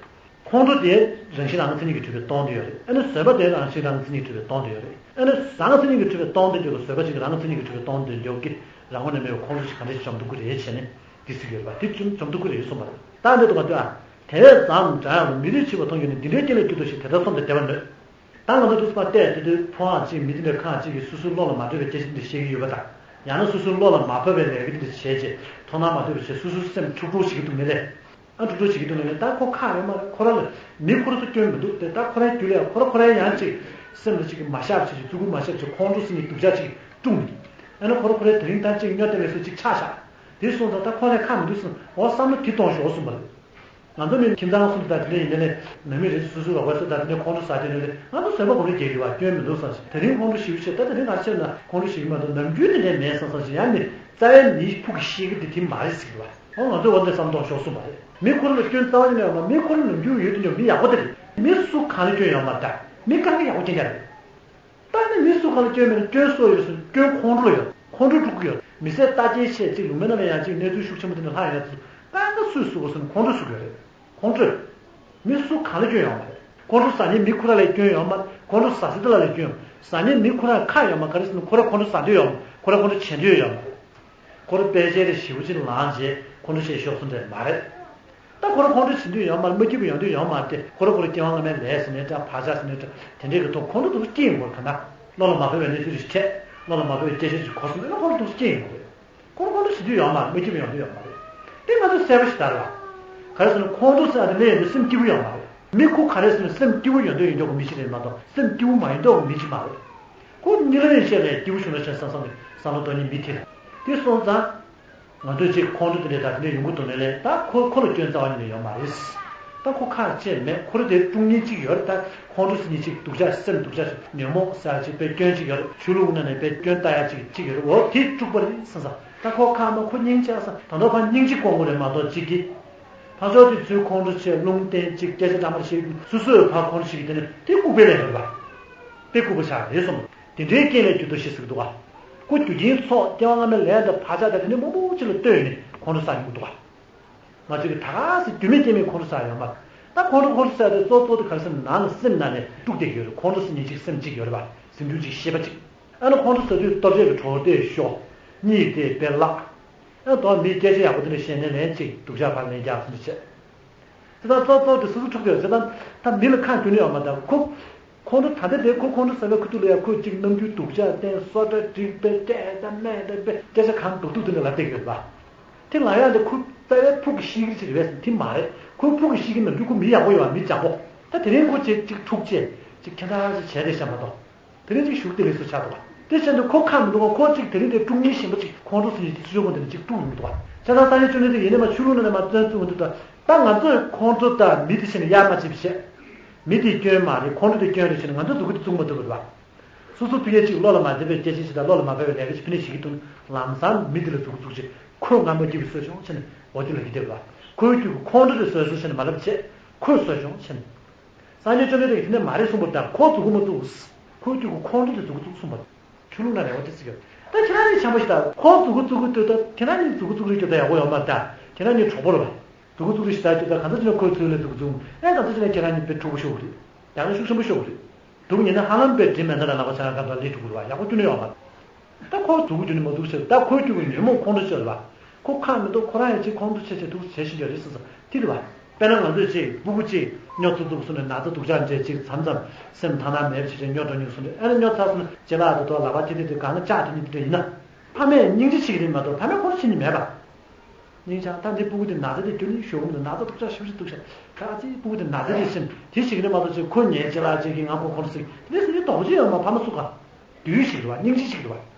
ཁོང་ཁྲོ་དེ་རང་བཞིན་རང་མཚན་ཉིད་ཀྱིས་གྲུབ་པའི་སྟོང་དོན་ཡོད་རེད། ཨ་ནི་བཟོད་པ་དེ་རང་བཞིན་རང་མཚན་ཉིད་ཀྱིས་གྲུབ་པའི་སྟོང་དོན་ཡོད་རེད། ཨ་ནི་རང་མཚན་ཉིད་ཀྱིས་གྲུབ་པའི་སྟོང་དོན་དེ་ལ་བཟོད་པ་ཅིག་རང་མཚན་ཉིད་ཀྱིས་གྲུབ་པའི་སྟོང་དོན་ཡོད་ཀྱི་རང་ངོས་ནས་མེད་པའི་ཁོང་ཁྲོ་ཞིག་ག་འདྲ་ཞིག་འཇོམས་ཐུབ་ཀྱི་རེད་བྱས་ནས་འདི་ཟེར་གྱི་ཡོད་རེད་པ། དེ་ཅུང་འཇོམས་ཐུབ་ཀྱི་རེད་གསུངས་པ་རེད། ད་འདི་ལྟ་བུ་དེ་ཨ། དེ་བས་ཙམ་འདྲ་ཡང་མི་རིགས་ཕྱི་བ་མཐོང་ཡོད་ནས་འདི་འདྲའི་རྐྱེན་ལས་རྒྱུ་ལྡོག་ཞིང་དེ་ལྟར་སོང་སྟེ་བདེ་བར་གནོད། ད་ང་ཚོ་དུས་ཚོད་པ་བལྟས་དེ་དུས་ཕོ་ཨང་གཅིག་མི་དེ་འདྲ་ཁང་གཅིག་གིས་སོ་སོའི་བློ་ལ་མ་འདོད་པའི་སྐད་ཆ་འདི་བཤད་ཀྱི་ཡོད་པ་དང་། ཡང་ན་སོ་སོའི་བློ་ལ་མ་བབས་པའི་ལས་ཀ་འདི་བྱས་རྗེས་དོ་སྣང་མ་འདོད་པ་བྱས་སོ་སོའི་སེམས་འཁྲུག་འཁྲུག་བྱེད་ཀྱི་འདུག་ནི་ལས། ཨ་འཁྲུག་འཁྲུག་བྱེད་ཀྱི་འདུག་ནི་ལས་ད་ཁོ་ཁག་ཡོད་མ་རེད། ཁོ་རང་ལ་མི་ཁོ་རང་ཚོ་སྐྱོན་མི་འདུག་སྟེ། ད་ཁོ་རང་རྒྱུད་ལ་ཡང་ཁོ་རང་ཁོ་རང་ཡང་གཅིག་སེམས་ལ་གཅིག་གི་མ་བཞག་བྱས་ཀྱི་རྩུབ་པོ་མ་བཞག་བྱས་ཁོང་ཁྲོ་ཟེར་ནས་སྡུག་ཅག་ཅིག་སྤྲུགས་ནས། ཨ་ནི་ཁོ་རང་ཁོ་རང་དེ་རིང་ད་གཅིག་སྨྱོ་ལྟ་ལས་སུ་གཅིག་ཆགས་བཞག་དེ་སོང་ཙང་ད་ཁོ་ལ་ཁག་མི་འདུག་ཟེར། འོ་བསམ་བློ་དེ་གཏོང་ཤོག་གསུངས་པ་རེད། ང་ཚོ་ནི་ཁྱིམ་ཚང་སུ་འདི་དང་དེ་འདྲ་ཡིན་ནའི་ནང་མི་རེ་ཞིག་སོ་སོའི་རོགས་པ་ཚོ་དང་དེ་འདྲའི་ཁོང་ཁྲོ་ཟ་དེ་ནི་ང་ཚོ་བཟོད་པ་སྒོམ་རེ་རྒྱག་གི་བ་སྐྱོན་མི་འདུག་བསམ་ཞིང་དེ་རིང་ཁོང་ཁྲོ་ཞེ་པོ་བྱས་ད་དེ་རིང་ང་ཚོ་ན་ཁོང་ཁྲོ་ཞེ་གི་མ་གཏོགས་ནམ་རྒྱུན་དེ་འདྲའི་མེད་བསམ་བསམ་ཞིང་ཡང་ནི་རྩ་བའི་མིའི་ཕུགས་ཀྱི་ཤེས་ཀྱི་དེ་དེ་མ་རེད་ཟེར་གི་བ། ཨོ་ང་ཚོས་འོ་འདྲ་བསམ་གཏོང་ཤོག་གསུངས་པ་རེད། མི་ཁོ་རང་ལ་སྐྱོན་རྩ་བ་ཉིད་ནས་ཡོད་མ། མི་ཁོ་རང་ནམ་རྒྱུན་ཡོད་དུ་འཇོག་མི་ཡག་པོ་དེ་རེད། མི་སུ་གང་ལ་སྐྱོན་ཡོད་མ་རེད། ད་མི་གང་གི་ཡག་པོ་སྐྱོན་རྒྱག་རེད། ད་ནི་མི་སུ་གང་ལ་སྐྱོན་མེད་ན་སྐྱོན་སོ་ཡོད་སོང་། སྐྱོན་ཁོང་ཁྲོ་ཡོད། ཁོང་ཁྲོ་སྤྲུག་གི་ཡོད། མི་ཚེ་ལྟ་སྐྱེལ་བྱས་ཅིག་ལུང་མེད་ན་ལ་ཡང་ཅིག་གནས་ཚུལ་ཤུགས་ཆེན་པོ་དེ་འདྲ་ལྷག་ཡོང་དུས་ད་ནི་སུས་ཟུག་གོ་སོང་ཁོང་ཁྲོ་ཟུག་གི་ཡོད་རེད། ཁོང་ཁྲོས། མི་སུ་གང་ལ་སྐྱོན་ཡོད་མ་རེད། ཁོང་ཁྲོ་ཟ་མཁན་མི་ཁོ་རང་ལ་སྐྱོན་ཡོད་མ་རེད། ཁོང་ཁྲོ་ཟ་ས་དེ་ལ་ལ་སྐྱོན་ཡོད། ཟ་མཁན་མི་ཁོ་རང་ཁག་ཡོད་མ་རེད། ག་རེ་ཟེར་ན་ཁོ་རང་ཁོང་ཁྲོ་ཟ་འདོད་ཡོད་མ་རེད། ཁོ་རང་ཁོང་ཁྲོ་བྱེད་འདོད་ཡོད་མ་རེད། ཁོ་རང་དཔེ་ཆ་རེ་ཞེ་པོ་ཅིག་ལངས་རྗེས་ཁོང་ཁྲོ་བཤད་ཤོག་གསུངས་འདྲ་མ་རེད། ད་ཁོ་རང་ཁོང་ཁྲོ་བྱེད་འདོད་ཡོད་མ་རེད། མ་སྐྱིད་པ་ཡོང་འདོད་ཡོད་མ་རེད་དེ། ཁོ་རང་ཁོ་རང་སྐྱེ་བ་སྔ་མའི་ལས་ཟེར་ནའི་འདྲ། བག་ཆགས་ཟེར་ནའི་འདྲ། དེ་འདྲའི་གི་ཐོག་ཁོང་ཁྲོ་འདུག་སྐྱེ་ཡོང་གི་རེད། ག་ན་བློ་ལ་མ་བབས་པའི་གནས་ཚུལ་ཞིག་འཕྲད། བློ་ལ་མ་བབས་པའི་སྐད་ཆ་ཞིག་གོ་སོང་ན་ཁོང་ཁྲོ་འདུག་སྐྱེ་ཡོང་གི་རེད། ཁོ་རང་ཁོང་ཁྲོ་བྱེད་འདོད་ཡོད་མ་རེད། མ་སྐྱིད་པ་ཡོང་འདོད་ཡོད་མ་རེད། དེ་ང་ཚོ་གསལ་པོ་ཞིག་ལྟར་ལ། ག་རེ་ཟེར་ན་ཁོང་ཁྲོ་ཟེར་ཡ་དེ་ལས་ཡོང་དུས་སེམས་སྐྱིད་པོ་ཡོད་མ་རེད། མི་ཁོ་ག་རེ་ཟེར་ན་སེམས་སྐྱིད་པོ་ཡོང་འདོད་ཡོད་མགྱོགས་པོ་མི་ཞིག་རེད་མ་གཏོགས་སེམས་སྐྱིད་པོ་མ་ཡོང་འདོད་པའི་མི་ཞིག་མ་རེད། ཁོ་གཉིད་ལམ་ཡང་བཤད་ལས་སྐྱིད་པོ་བྱུང་ན་ཆོག་བསམ་བསམ་གི་བསམ་བློ་གཏོང་མཁན་མི་དེ་རེད། དེ་སོང་ཙང་། ང་ཚོས་ཅིག་ཁོང་ཁྲོ་དེ་འདྲའི་ད་དེ་འདྲའི་ཡོང་གི་འདུག་ནའི་ལས་ད་ཁོ་ཁོ་ལ་སྐྱོན་རྩ་བ་ཉིད་ནས་ཡོད་མ་རེད། ད་ཁོ་ཁག་ཅིག་མེད། ཁོ་རང་དེ་སྤྲུག་མཁན་ཅིག་ཡོད་རེད། ད་ཁོང་ཁྲོ་ཟེར་མཁན་ཅིག་སྡུག་ཅག་སེམས་སྡུག་ཅག་ཉོན་མོངས་ཟེར་ཡ་ཅིག་དཔེ་སྐྱོན་ཅིག་ཡོད་རེད། ཆོས་ལུགས་ནང་ནས་དཔེ་སྐྱོན་བཏགས་ཡ་ཅིག་ཅིག་ཡོད་རེད། འོ་དེ་སྤྲུག་པ་རེད་བསམ་ས། ད་ཁོ་ཁག་མ་ཁོ་སྙིང་རྗེ་ས་ད་དུང་ཕར་སྙིང་རྗེ་སྐོང་དགོས་རེད་མ་གཏོགས་ཅིག་གིས། ཕར་ཕྱོགས་དེ་ཚོའི་ཁོང་ཁྲོ་བྱས་རླུང་བསྟན་ཅིག་སྐད་ཆ་འདྲ་མར་བཤད་སོ་སོས་ཕར་ཁོང་ཁྲོ་བྱེད་ཀྱི་དེ་ནི་དེ་ལྐུགས་པའི་ལས་རེད་པ། དཔེ་ལྐུགས་པ་ཆགས་རེད་གསུངས། དེ་འདྲའི་རྐྱེན་ལས་རྒྱུ་ལྡོག་ཞེས་ཟེར་གྱི་འདུག་ག་ཁོ་རྒྱུ་རྐྱེན་ཚོགས་སྐྱེ་བ་སྔ་མའི་ལས་དང་བག་ཆགས་དང་དེ་འདྲའི་མང་པོ་ཅིག་ལ་ལྟོས་ནས་ཁོང་ཁྲོ་ཟ་ཡོང་གི་འདུག་ག་ང་ཚོས་ཀྱི་ད་ག་སེ་རྒྱུ་མེད་རྐྱེན་མེད་ཁོང་ཁྲོ་ཟ་ཡོད་མ་རེད། ད་ཁོང་ཁྲོ་ཁོང་ཁྲོ་ཟ་དེ་གཙོ་གཙོ་དེ་ག་རེ་ཟེར་ན་ནང་ལ་སེམས་ནང་ནས་དཀྲུགས་བསྡད་ཀྱི་ཡོད་རེད། ཁོང་ཁྲོ་ཟེར་མཁན་ཅིག་སེམས་གཅིག་ཡོད་རེད་པ། ཟིང་དུས་ཅིག་ཤེས་པ་ཅིག་ཨ་ནི་ཁོང་ཁྲོ་ཟ་དུས་ལྟོ་ཆས་ཀྱི་གྲོགས་དེ་ཤོག་གཉིད་དེ་དཔེ་བརླག་ཨ་དོ་མིའི་སྐད་ཆ་ཡག་པོ་དེ་འདྲ་བཤད་ནས་ལན་གཅིག་སྡུག་ཅག་ཕར་ལན་རྒྱག་ཟིན་དུ་བྱས། དེ་དང་གཙོ་གཙོ་དེ་སོ་སོ་འཁྲུག་དེ་དེ་དང་ད་མི་ལ་ཁ་རྒྱུ་ནི་ཡོད་མ་ད་ཁོ། ཁོང་ཁྲོ་ད་ལྟ་དེ་ཁོ་ཁོང་ཁྲོ་ཟ་བའི་ཁུ་ཐུག་ལ་ཡ་ཁོས་གཅིག་ནམ་རྒྱུན་སྡུག་ཅག་བསྟན་སོ་ཏྲ་འགྲིག་པའི་སྐད་ད་སྨད་ད་པའི་སྐད་ཆ་གང་སྡུག་སྡུག་དེ་འདྲ་ལབ་བསྡད་ཀྱི་ཡོད་པ། དེ་ལ་ཡང་དེ་ཁོ་རྩ་བའི་ཕུགས་ཀྱི་ཤེས་ཀྱི་ཅིག་རེད་དེ་མ་རེད། ཁོའི་ཕུགས་ཀྱི་ཤེས་ཀྱི་ནམ་རྒྱུན་ཁོ་མི་ཡག་པོ་ཡོད་པ་མི་འཇམ་པོ། ད་དེ་རིང་ཁོ་ཅིག་ཅིག་འཁྲུག་ཅེས་ཅིག་ཁྱད་མཚར་ཅིག་བྱས་རེད་བཤད་མ་གཏོགས། དེ་རིང་ཅིག་ཞུགས་དེ་ལས་སུ་ཆགས་འདུག་བ། དེ་བྱས་ནས་ཁོ་ཁ་མི་འདུག་བ། ཁོ་ཅིག་དེ་རིང་དེ་དཀྲུག་མཁན་གཞན་པ་ཅིག་ཁོང་ཁྲོ་ཟེར་མཁན་ཅིག་སྤྱོད་དགོས་འདི་ནས་ཅིག་དཀྲུག་མི་འདུག་བ། བྱས་ཙང་སངས་རྒྱས་བཅོམ་ལྡན་འདས་ཡིན་ནས་མ་ཆོས་ལུགས་ནང་ནས་མ་བཙོན་བཙུགས་མི་འདུག་ད་ད་ང་ཚོས་ཁོང་ཁྲོ་དང་མི་དེ་བྱས་ནས་གཡར་མ་བྱེད་པ་བྱས། མི་དེ་སྐྱོན་མ་རེད། ཁོང་ཁྲོ་དེ་སྐྱོན་རེད་བྱས་ནས་ང་ཚོ་མཛུབ་གུ་བཙུགས་མ་ཐུབ་པ་རེད་བ། སོ་སོ་ཕི་ཡ་ཅིག་བློ་ལ་མ་བདེ་བའི་སྐད་ཆ་ཞིག་དང་བློ་ལ་མ་བབས་པའི་ལས་ཀ་ཞིག་ཕི་ནས་བྱེད་ཀྱི་འདུག་ལམ་སང་མི་དེ་ལ་མཛུབ་གུ་བཙུགས་བྱས་ཁོས་ང་མ་སྐྱིད་པ་བཟོས་བྱུང་བྱས་ནས་འོ་དེ་ལ་ཡིད་བདེ་བ། ཁོའི་རྒྱུད་ཀྱི་ཁོང་ཁྲོ་དེ་བཟོས་སོང་བྱས་ནས་མ་ལབ་བྱས་ཁོས་བཟོས་བྱུང་བྱས་ནས། སངས་རྒྱས་བཅོམ་ལྡན་འདས་ཀྱིས་དེ་ནས་མ་རེད་གསུངས་པ་ལྟར་ཁོ་མཛུབ་གུ་མ་བཙུགས། ཁོའི་རྒྱུད་ཀྱི་ཁོང་ཁྲོ་དེ་མཛུབ་གུ་བཙུགས་གསུངས་པ། ཆོས་ལུགས་ནང་ལ་འོ་དེ་ཟེར་གྱི་ཡོད། ད་ཁྱེད་རང་གཉིས་བྱམས་པོ་ཞིག་ལྟ། ཁོ་མཛུབ་གུ་བཙུགས་གི་འདུག་ད་ཁྱེད་རང་གཉིས་མཛུབ་གུ་བཙུགས་རེད་ཀྱི་ད་ཡག་པོ་ཡོད་མ་རེད། ད་ཁྱེད་རང་གཉིས་གྲོགས་པོ་རེད་པ། མཛུབ་གུ་བཙུགས་རེད་ཞིག་ད་ཀྱི་ད་གང་ཚ་ཅི་ན་ཁོའི་ཚུལ་ལ་མཛུབ་གུ་བཙུགས་ཨེ་གང་ཚ་ཅི་ན་ཁྱེད་རང་གཉིས་དཔེ་འཁྲུག་པོ་ཤོར་གི་རེད། ཡང་ན་ཤུགས་ཆེན་པོ་ཤོར་གི་རེད། འདུག་ཉིན་ན་ཧ་ལམ་པའི་དྲིན་མེད་ན་ལ་ལག་པ་ཆ་ལ་གང་དུ་ལས་འགྲོ་གི་རེད་པ། ཡག་པོ་ཁྱོན་ནས་ཡོད་མ་རེད། ད་ཁོ་མཛུབ་གུ་བརྒྱུད་ནས་མ་འདུག་ཟེར། ད་ཁོའི་རྒྱུད་ཀྱི་ཉོན་མོངས་ཁོང་ཁྲོ་ཆེ་བ། ཁོ་ཁག་མི་འདུག་ཁོ་རང་ཡང་ཅིག་ཁོང་ཁྲོ་ཆེ་ཆེ་ཐུག་བྱེད་བཞིན་ཡོད་རེད་ཟེར་ཙང་དེ་རེད་བ། དཔེར་ན་ང་ཚོས་ཅིག་སྤུ་གུ་ཅིག་སྨྱོ་ཐུག་ཐུག་སོང་ནས་ན་ཚ་སྡུག་ཅག་འདྲས་ཅིག་མཚམས་མཚམས་སེམས་ཐག་ནག་མེད་པ་ཞིག་རེད། སྨྱོ་འགྲོ་མྱོང་སོང་ནས་ཨེ་ན་སྨྱོ་ཚར་སོང་ན་ལྕེ་ལག་དེ་ཐོག་ལག་པ་དེ་དེ་དེ་གང་ལ་ལྕགས་དེ་ཉིད་དེ་འདྲ་ཡིན་ན། ཕ་མས་སྙིང་རྗེ་བྱེད་ཀྱི་རེད་མ་གཏོགས་ཕ་མས་ཁོ་རང་བྱེད་ཉིན་མེད་པ། སྙིང་རྗེ་ད་འདི་སྤུ་གུ་དེ་ན་ཚ་དེ་རྒྱུན་ནས་ཤོར་གི་མི་འདུག་ན་ཚ་སྡུག་ཅག་ཞེ་པོ་ཞིག་འདུག་ཤག་ཁ་ཅིག་སྤུ་གུ་དེ་ན་ཚ་དེ་བཞིན་དེ་བྱེད་ཀྱི་རེད་མ་གཏོགས་ཅིག་ཁོ་ཉལ་ལྕེ་ལག་ཅིག་གིས་ང་ཁོ་ཁོ་རང་སྲིད་དེ་འདྲ་ཟེར་ནས་དོགས་གཅིག་ཡོད་མ། ཕ་མ་སུ་ག་དུས་ཞིག་རེད་བ། སྙིང་རྗེ་ཞིག་རེད་བ།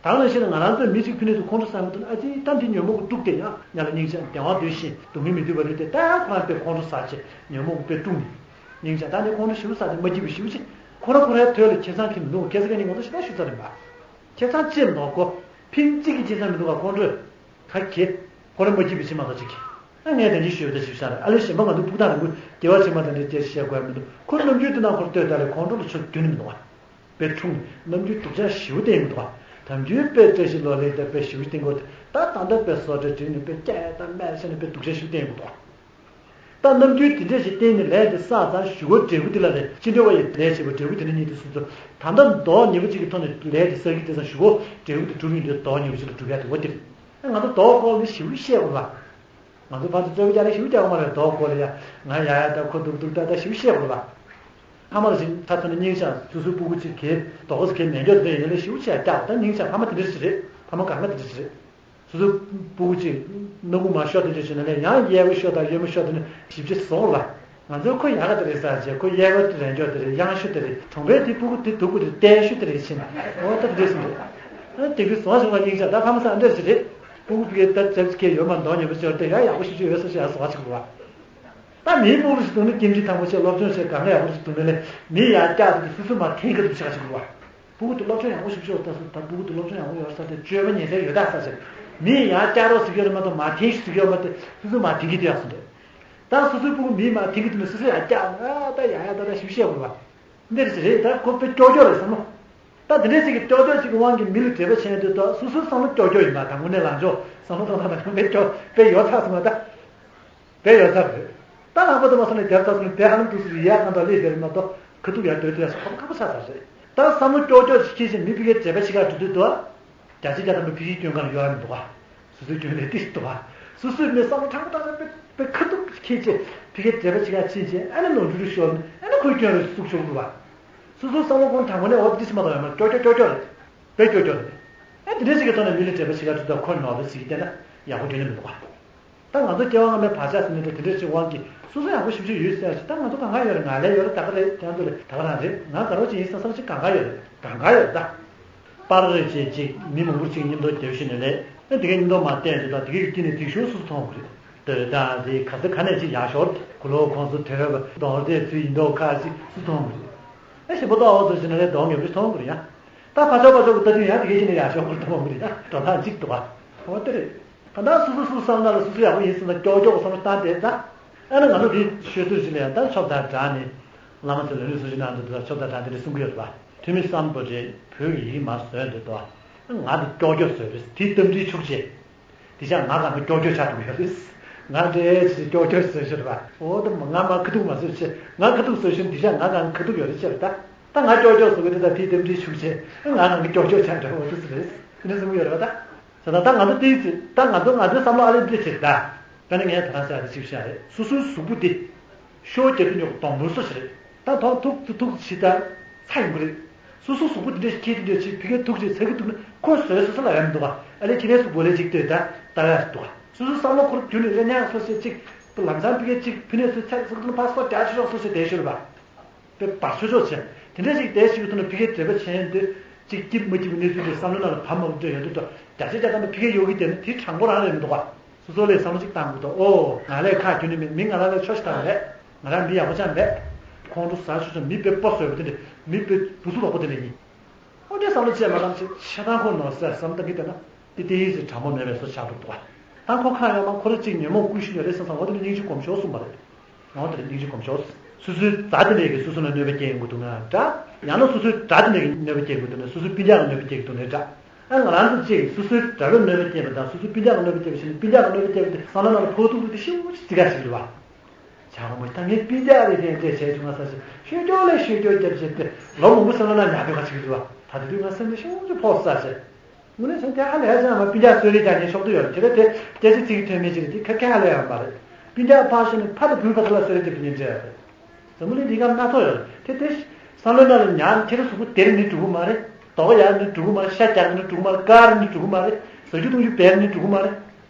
ད་ག་ནང་བཞིན་ང་རང་ཚོས་མི་གཅིག་ཕུ་ནུ་དུ་ཁོང་ཁྲོ་ཟ་མི་ཐུབ་ན། ཨ་ཙི་ད་འདི་ཉོན་མོངས་ཀྱི་དཀྲུག་དེ་ཡང་ཉ་ལ་སྙིང་རྗེ་བདེ་བ་འདོད་བཞིན་སྡུག་བསྔལ་མི་འདོད་པ་རེད་དེ། ད་ཡང་ཁོ་རང་དཔེ་ཁོང་ཁྲོ་ཟ་བྱས་ཉོན་མོངས་ཀྱི་དཔེ་དཀྲུག་ནས། སྙིང་རྗེ་ད་ནི་ཁོང་ཁྲོ་ཞེ་པོ་ཟ་དེ་མ་སྐྱིད་པ་ཞེ་པོ་ཅིག་ཁོ་རང་ཁོ་རའི་ཐོད་ལ་ཁེ་བཟང་ཁྱེར་མི་འདུག་ཁ་སང་ཁ་ཉིན་ང་ཚོ་ཞེ་དྲག་ཞུ་ཚར་རེད་པ། ཁེ་བཟང་ཅི་མི་འདུག་ཁོ་ཕིང་གཅིག་གི་ཁེ་བཟང་མི་འདུག་ག་ཁོང་ཁྲོས་ཁ་གྱེས། ཁོ་རང་མ་སྐྱིད་པ་ཞིག་མ་གཏོགས་ཅིག་ཨ་ངས་དེ་འདྲ་ཞུས་པ་ད་ཞིབ་ཆ་རེད། ཨ་ལས་གཞན་པ་ང་ཚོ་ཕུགས་ཐག་རིང་པོ་སྐྱེ་བ་ཕྱི་མ་དེ་འདྲ་སྐྱེ་བཤད་དགོས་ཡ་མི་འདུག་ཁོ་ནམ་རྒྱུན་དེ་ནང་ཁོར་ལྟོས་ད་ལས་ཁོང་ཁྲོ་ལ་ཆུ་རྒྱུན་མི་འདུག་བ། དཔེ་འཁྲུངས་ནམ་རྒྱུན་སྡུག་ཅག་ཞེ་པོ་བསྟན་གྱི་འདུག་བ། དམ་རྒྱུན་དཔེ་བཀྲ་ཤིས་ལོ་ལེགས་དང་དཔེ་ཞེ་པོ་བསྟན་གྱི་འདུག་ད་ད་ལྟ་དཔེ་བཟོ་གྲྭ་བྲིས་ནས་དཔེ་སྐད་དང་སྨད་བྱས་ནས་དཔེ་སྡུག་ཅག་ཞེ་པོ་བསྟན་གྱི་འདུག་ད་ནམ་རྒྱུན་དེ་འདྲས་ཞིག་བསྟན་ནས་ལས་དེ་བསགས་ཙང་གཞུག་གུ་འབྲས་བུ་དེ་ལ་རེ་ཅི་འདྲ་བ་ཡི་ལས་བྱེད་པ་འབྲས་བུ་དེ་འདྲ་ཉིད་དུ་སུ་ཚོ་ད་ལྟ་མདོག་ཉེས་པོ་གཅིག་གི་ཐོག་ནས་ལས་དེ་བསགས་ཀྱི་དེ་ཙང་གཞུག་གུ་འབྲས་བུ་དེ་གྲུབ་ཡིན་དུས་མདོག་ཉེས་པོ་གཅིག་ལ་གྲུབ་ཡ་དེ་འོ་དེ་རེད། ང་ཚོ་མདོག་སྐོར་ནི་ཞེ་པོ་བཤད་དགོས་ལ། ང་ཚོ་ཕར་ཚུར་རྩོད་པ་རྒྱག་ལེ་ཞེ་པོ་རྒྱག་དགོས་མ་རེད། མདོག་སྐོར་ལ་ཡ་ང་ཡ་ཡ་ད་ཁོ་སྡུག་སྡུག་ད་ད་ཞེ་པོ་བཤད་དགོས་ལ། ཕ་མ་ལ་ཞིག་ད་ཐོན་ན་སྙིང་རྗེ་སོ་སོའི་སྤུ་གུ་གཅིག་གིས་རྡོག་རྩ་གིས་ནན་སྐྱོར་དེ་ཡིན་ལ་ཞེ་པོ་བྱས་རྒྱག་ད་སྙིང་རྗེ་ཕ་མ་དེ་འདྲ་ཞིག་རེད། ཕ་མ་གང་ག་དེ་འདྲ་ཞིག་རེད། སོ་སོའི་སྤུ་གུ་གཅིག་སྣ་ཁུག་མར་ཤོར་དེ་འདྲ་བྱས་ན་ལས་ཡང་གཡས་པ་ཤོར་དང་གཡོན་མ་ཤོར་དེ་ནི་ཞིབ་ཆ་བཟོ་དགོས་ལ། ང་ཚོའི་ཁོ་ཡག་ག་དེ་རེད་ཟེར་བྱས་ཁོ་གཡས་པ་དེ་རན་སྐྱོར་དེ་རེད། གཡང་ཤོ་དེ་རེད། གྲོང་པའི་དེ་སྤུ་གུ་དེ་སྡུག་གུ་དེ་བརྟན་ཤོ་དེ་རེད་ཕྱིན། འོ་ད་དེ་འདྲ་ཞིག་རེད། ཨ་དེ་གི་བཟོ་བ་ཞིག་ལ་སྙིང་རྗེ་ད་ཕ་མ་ས་འདྲ་ཞིག་རེད། སྤུ་གུ་དེ་གི་ད་ཚབ་ཀྱི་ཡོད་མ་མདོག་ཉེས་པོ་ཤོར་དེ་ཡང་ཡག་པོ་ཞིག་ཅིག་ཡོད་ས་ཞིག་ཡང་བཟོ་བ་ཅིག་དགོས་པ། ད་མིའི་སྤུ་གུ་ཞིག་འདུག་ན་ཁྱིམ་སྤྱི་ཐང་པོ་བྱས་སློབ་སྦྱོང་བྱས་གང་ག་ཡག་པོ་ཞིག་འདུག་ན་ལས་མི་ཡར་བཀྱག་འདུག་སྟེ་སོ་སོ་མར་འཐེན་གི་འདུག་བྱ་ཞིག་འདུག་བ། སྤུ་གུ་དེ་སློབ་སྦྱོང་ཡག་པོ་ཞིག་ཤོར་ད་སོ་ད་སྤུ་གུ་དེ་སློབ་སྦྱོང་ཡག་པོ་ཡོད་ས་དེ་སྤྱོད་པ་ཉན་ས་ཡོད་ད་ས་ཞིག་མི་ཡར་བཀྱག་རོགས་ཟེར་གི་ཡོད་རེད་མ་གཏོགས་མར་འཐེན་ཞིག་ཟེར་གི་ཡོད་མ་རེད། སོ་སོ་མར་འཐེན་གི་འདུག་ཡག་སོང་རེད། ད་སོ་སོའི་སྤུ་གུ་མིས་མར་འཐེན་གི་འདུག་ན་སོ་སོ་ཡར་བཀྱག་ཨ་ད་ཡ་ཡ་ད་ད་ཞིག་བཤད་དགོས་རེད་བ། འདི་རེད་ཟེར་རེད། ད་ཁོ་དཔེ་ཀྱོག་ཀྱོག་རེད་བསམ་བློ། ད་དེ་འདྲའི་ཅིག་གི་ཀྱོག་ཀྱོག་ཅིག་གི་དབང་གིས་མི་ལ་འབྲེལ་བ་བྱས་ཡོང་དུས་ད་སོ་སོའི་བསམ་བློ་ཀྱོག་ཀྱོག་ཡིན་པ་དང་དངོས་གནས་ལངས་ཕྱོགས་བསམ་བློ་གཏོང་སྟངས་དང་དཔེ་ཀྱོག་དཔེ་ཡོད་ཚར་སོང་བ་ད། དཔེ་ཡོད་ཚར་རེད། ད་ལངས་པ་དུ་མ་སོང་ནས་དེབ་ཚར་སོང་ནས་དེ་ཧ་ལམ་དུས་སུ་ཡལ་གང་དུ་སླེབས་ཟེར་མ་གཏོགས་ཁ་ཐུག་ཡར་སྡོད་ཐུབ་ཡ་སོགས་ཁོ་ཁ་པོ་ཆགས་ཚར་རེད། ད་བསམ་བློ་ཀྱོག་ཀྱོག་ཅིག་འཁྱེར་བཞིན་མི་ཕ་གིར་འབྲེལ་བ་བྱེད་ག་འགྲོ་དུས་དུ། བརྒྱ་ཆ་བརྒྱ་ཐམ་པ་ཕ་གིའི་སྐྱོན་གང་ཡོད་ཨ་མི་འདུག་ག་སོ་སོའི་སྐྱོན་ལས་ཏིས་འདུག་ག་སོ་སོའི་མི་བསམ་བློ་དྲང་པོ་དྲང་པོ་དཔེ་ཁ་ཐུག་འཁྱེར་བྱས་ཕ་གིར་འབྲེལ་བ་བྱེད་ག་ཕྱིན་བྱས་ཨ་ནི་ནོར་འཁྲུལ་ཤོར་ནས་ཨ་ནི་ཁོའི་སྐྱོན་རེད་ཟུག་ཆོག་གི་འདུག་ག་སོ་སོའི་བསམ་བློ་ཁོང་དྲང་པོ་ནས་འོ་ཏིས་མ་གཏོགས་ཡོད་མ་ཀྱོག་ཀྱོག་ཀྱོག་ཀྱོག་རེད། དཔེ་ཀྱོག་ཀྱོག་རེད། ཨ་དེ་འདྲའི་ཞིག་གི་ཐོག་ནས་མི་ལ་འབྲེལ་བ་བྱེད་ག་འགྲོ་དུས་ཁོ་ནོར་འཁྲུལ་ཞིག་བསྟན་ན་ཡག་པོ་འགྲོ་ནི་མི་འདུག་ག་ད་ང་ཚོ་སྐྱེ་བ་སྔ་མའི་བག་ཆགས་ཟེར་ནས་དེ་འདྲ་ཞིག་དབང་གིས་སོ་སོ་ཡག་པོ་ཞེ་པོ་ཅིག་ཡོད་ཟེར་ཞིག་ད་ང་ཚོ་གང་ག་ཡོད་རེད། ང་ལས་ཡོད་རེད། ད་ག་རེད། དེ་ཚོ་ལས་ད་ག་རང་རེད། ང་དགའ་རོགས་ཅིག་ཡིན་བསམ་བསམ་ཞིག་གང་ག་ཡོད་རེད། གང་ག་ཡོད་རེད་ད། པར་རེ་བྱས་ཅིག་མི་མང་པོ་ཅིག་མཉམ་དུ་རྒྱབ་ཤིག་ནས་ལས་ཨ་དེ་གའི་མཉམ་དུ་མ་བསྟན་ཅིག་ད་དེ་གའི་དཀྱིལ་ནས་སྡིག་ཤོར་སུ་མཐོང་གི་རེད། དེ་དང་དེ་ག་ས་ག་ནས་ཅིག་ཡག་ཤོར་གུ་ལོ་ཁོང་ཚོ་དེ་རེད་པ་གདོང་རྩེ་ཚུལ་ཡིན་མདོག་ཁ་ཅིག་སུ་མཐོང་གི་རེད། ཨ་ཞིམ་པོ་ཏོག་ཨོ་ཚོ་ཞིག་ནས་ལས་གདོང་ཉོབ་རེ་མཐོང་གི་རེད་ཡ། ད་ཕ་ཚོ་ཕ་ཚོ་གི་ལྟ་དུས་ཡང་དེ་གའི་ཅིག་ནས་ཡག་ཤོར་གུ་ལོ་མཐོང་གི་རེད་ཡ། འགྲོ་སྟངས་གཅིག་འདུག་ག་འོ་དེ་རེད། ད་ལྟ་སོ་སོ་སོ་བསམ་ན་ལ་སོ་སོ་ཡག་པོ་ཡིན་སོང་ན་ཀྱོག་ཀྱོག་བསམ་བློ་བཏང་དེ་ད། ཨ་ནི་ང་ཚོ་འདི་ཤོད་དུས་ཅི་ལ་ཡང་ད་ཆོབ་དང་སྦྲགས་ནས་བླ་མ་ཚོས་ལམ་རིམ་སྲུང་ཞིག་གནང་འདུག་ད་ཆོབ་དང་སྦྲགས་འདི་འདྲ་གསུང་གི་ཡོད་རེད་པ། ཐོན་མི་བསམ་པ་རེད། བོད་ཀྱི་ཡི་གེ་མར་བཟོས་འདུག་ད། ང་འདི་ཀྱོག་ཀྱོག་བཟོས་རེད། དེ་གཏམ་དྲིལ་འཁྱུག་བྱས། དེ་ཆ་ང་གང་ག་ཀྱོག་ཀྱོག་ཆགས་འགྲོ་གི་ཡོད་རེད། ང་འདྲའི་ཆེ་ཀྱོག་ཀྱོག་བཟོས་ཤོར་བ། འོ་ད་ང་མ་ཁ་ཐུག་མ་བཟོས་ཆེ་ང་ཁ་ཐུག་བཟོས་ཤོར་འདི་ཆ་ང་གང་ག་ཁ་ཐུག་ཡོད་རེད་ཅེས་རེད་ད། ད་ང་ཀྱོག་ཀྱོག་བཟོ་གི་འདི་ད་དེ་གཏམ་དྲིལ་འཁྱུག་བྱས་ང་གང་ག་ཀྱོག་ཀྱོག་ཆགས་འགྲོ་འོ་དེ་ཚོ་རེད། དེ་འདྲ་གསུང་གི་ཡོད་རེད་པ་ད། ད་ད་ང་ཚོ་དེ་ཚེ་ད་ང་ཚོ་ང་ཚོའི་བསམ་བློ་ཨ་ལེ་འདི་བྱེད་ད། ད་ནི་ངས་ད་ལྟ་ཟེར་ཡ་དེ་ཞིབ་བཤད་རེད། སོ་སོའི་གཟུགས་པོ་དེ་ཤོ་རྒྱབ་དུས་ཉོག་གདོང་འབུར་སོ་ཞིག་རེད། ད་དོག་ཐུག་ཐུག་ཐུག་ཞིག་ད་ཚ་ཡོང་གི་རེད། སོ་སོའི་གཟུགས་པོ་དེ་འདྲ་ཞིག་ཁྱེད་དེ་འདྲ་ཞིག་ཕི་ཁའི་ཐུག་ཅིག་ཚ་གི་ཐུག་ན་ཁོ་བཟོས་སོ་སོ་ལ་ཡ་མི་འདུག་ག་ཨ་ལེ་ཁྱེད་རའི་གཟུགས་པོ་ལས་ཅིག་ལྟོས་ད་ལྟ་ཡ་འདུག་ག་སོ་སོའི་བསམ་བློ་ཁོར་རྒྱུ་ནས་ལེན་ཡག་སོ་ཞིག་ཅིག་ལམ་སང་ཕི་ཁའི་ཅིག་ཕི་ནས་སོ་ཚ་གི་ཚ་གི་ཐུག་ན་ཕར་སོ་རྒྱག་ཆོག་ཆོག་སོ་ཞིག་བསྡད་ཤོར་བ། དཔེ་བར་ཆོད་ཆོག་བྱས། དེ་འདྲ་ཞིག་བསྡད་ཞིག་ཐུབ་ན་ཕི་ཁའི་འབྲེལ་བ་བྱས་ཡོང་དུས་གཅིག་སྐྱིད་མ་སྐྱིད་པའི་གནས་ཚུལ་དེ་བསམ་བློ་ནང་ལ་བབས་མ་བབས་འདྲ་ཡོང་དུས་ད་བརྒྱ་ཆ་བརྒྱ་ཐམ་པ་ཕི་ཁའི་ཡོད་ཀྱི་དེ་ནི་དེ་དྲང་པོ་རང་རེད་མི་འདུག་ག་སོ་སོ་ལས་བསམ་བློ་གཅིག་བཏང་དགོས་འདུག་ཨོ་ང་ལས་ཁ་རྒྱུན་ནས་མི་མི་ང་རང་ལས་ཆོག་ཤི་བཏང་རེད། ང་རང་མི་ཡག་པོ་ཅང་མེད། ཁོང་ཁྲོ་ཟ་ཆོག་ཆོག་མི་དཔེ་སྤོ་བཟོས་པ་དེ་འདྲ་མི་དཔེ་བུ་ཚུགས་ལོག་པོ་དེ་འདྲ་ཡིན། ཨོ་འདྲའི་བསམ་བློ་བཅས་མ་བཏང་ཆེ་ཆེ་ཐང་ཁོ་ནོར་ཟེར་བསམ་བཏང་གི་དེ་ན་དེ་དེ་ཡིན་ཟེར་དྲང་པོ་མེད་པའི་བཟོ་ཆགས་འགྲོ་འདུག་ག་ད་ཁོ་ཁ་ཡོད་མ་ཁོ་ར་གཅིག་ཉོན་མོངས་ཀུན་ཤེས་ཡོད་རེད་བསམ་བསམ་འོ་དེ་ནི་སྙིང་རྗེ་སྒོམ་ཤོག་གསུངས་པ་རེད། འོ་དེ་ནི་སྙིང་རྗེ་སྒོམ་ཤོག་སོ་སོའི་རྩ་དེ་ལས་ཀྱི་སོ་སོ་ལ་གནོད་པ་སྐྱེལ་ཡོང་གི་འདུག་ན་འདྲ། ཡང་ན་སོ་སོའི་དགྲ་དེ་ལས་ཀྱི་གནོད་པ་སྐྱེལ་གི་འདུག་ན་སོ་སོའི་སྤུན་ཀྱག་ལ་གནོད་པ་སྐྱེལ་གི་འདུག་ན་འདྲ། ཨ་ང་རང་ཚོ་གཅིག་སོ་སོའི་དགྲ་ལ་གནོད་པ་སྐྱེལ་བ་དང་སོ་སོའི་སྤུན་ཀྱག་ལ་གནོད་པ་སྐྱེལ་བ་བྱས་ནས་སྤུན་ཀྱག་ལ་གནོད་པ་སྐྱེལ་བ་དེ་བསམ་བློ་ནང་ལ་ཕོག་ཐུབ་ཐུབ་དེ་ཤི་བོ་ཅིག་ཙི་ག་ཞིག་རེད་བ། བྱ་བ་མོ་ད་ངའི་སྤུན་ཀྱག་རེད་དེ་འདྲས་བྱས་བྱུང་ང་ས་ཞིག་ཤོད་སྐྱོ་ལས་ཤོད་སྐྱོ་རྒྱབ་བྱས་ཏེ་ལོ་མང་པོ་བསམ་བློ་ནང་ཉར་དགོས་ཁ་ཞིག་རེད་བ། ད་དེ་དུས་ང་སེམས་ནས་ཤི་བོ་ཅིག་ཕོག་ས་ཞིག་དངོས་གནས་བྱས་ན་དེ་ཧ་ལས་ཡ་ཅང་མ་སྤུན་ཀྱག་གསོལ་རས་རྒྱག་མཁན་ཤོག་དུ་ཡོད་རེད། དེ་ལ་དེ་སྐད་ཆ་ཚིག་ཐོན་མེད་ཅིག་རེད། དེ་ཁ་ཁ་ཧ་ལས་ཡ་མ་རེད། སྤུན་ཀྱག་ཕར་ཕྱིན་ནས་ཕ་དང་བུའི་བར་དུ་ལ་གསོལ་རས་རྒྱག་མཁན་འདྲ་རེད། འཛམ་བུ་གླིང་འདི་སྐབས་སྣ་ཚོགས་ཡོད་རེད། དེ་དེ་བསམ་བློའི་ནང་ལ་ཉར་ཁྱེད་རང་གཟུགས་པོ་དེར་ནི་འགྲོ་གི་མ་རེད། རྡོག་ཡར་ནི་འགྲོ་གི་མ་རེད། ཤ་རྒྱག་ནི་འགྲོ་གི་མ་རེད། ཀར་ནི་འགྲོ་གི་མ་རེད། ཟ་རྒྱུ་འཐུང་རྒྱུ་བེར་ནི་འགྲོ་གི་མ་རེད།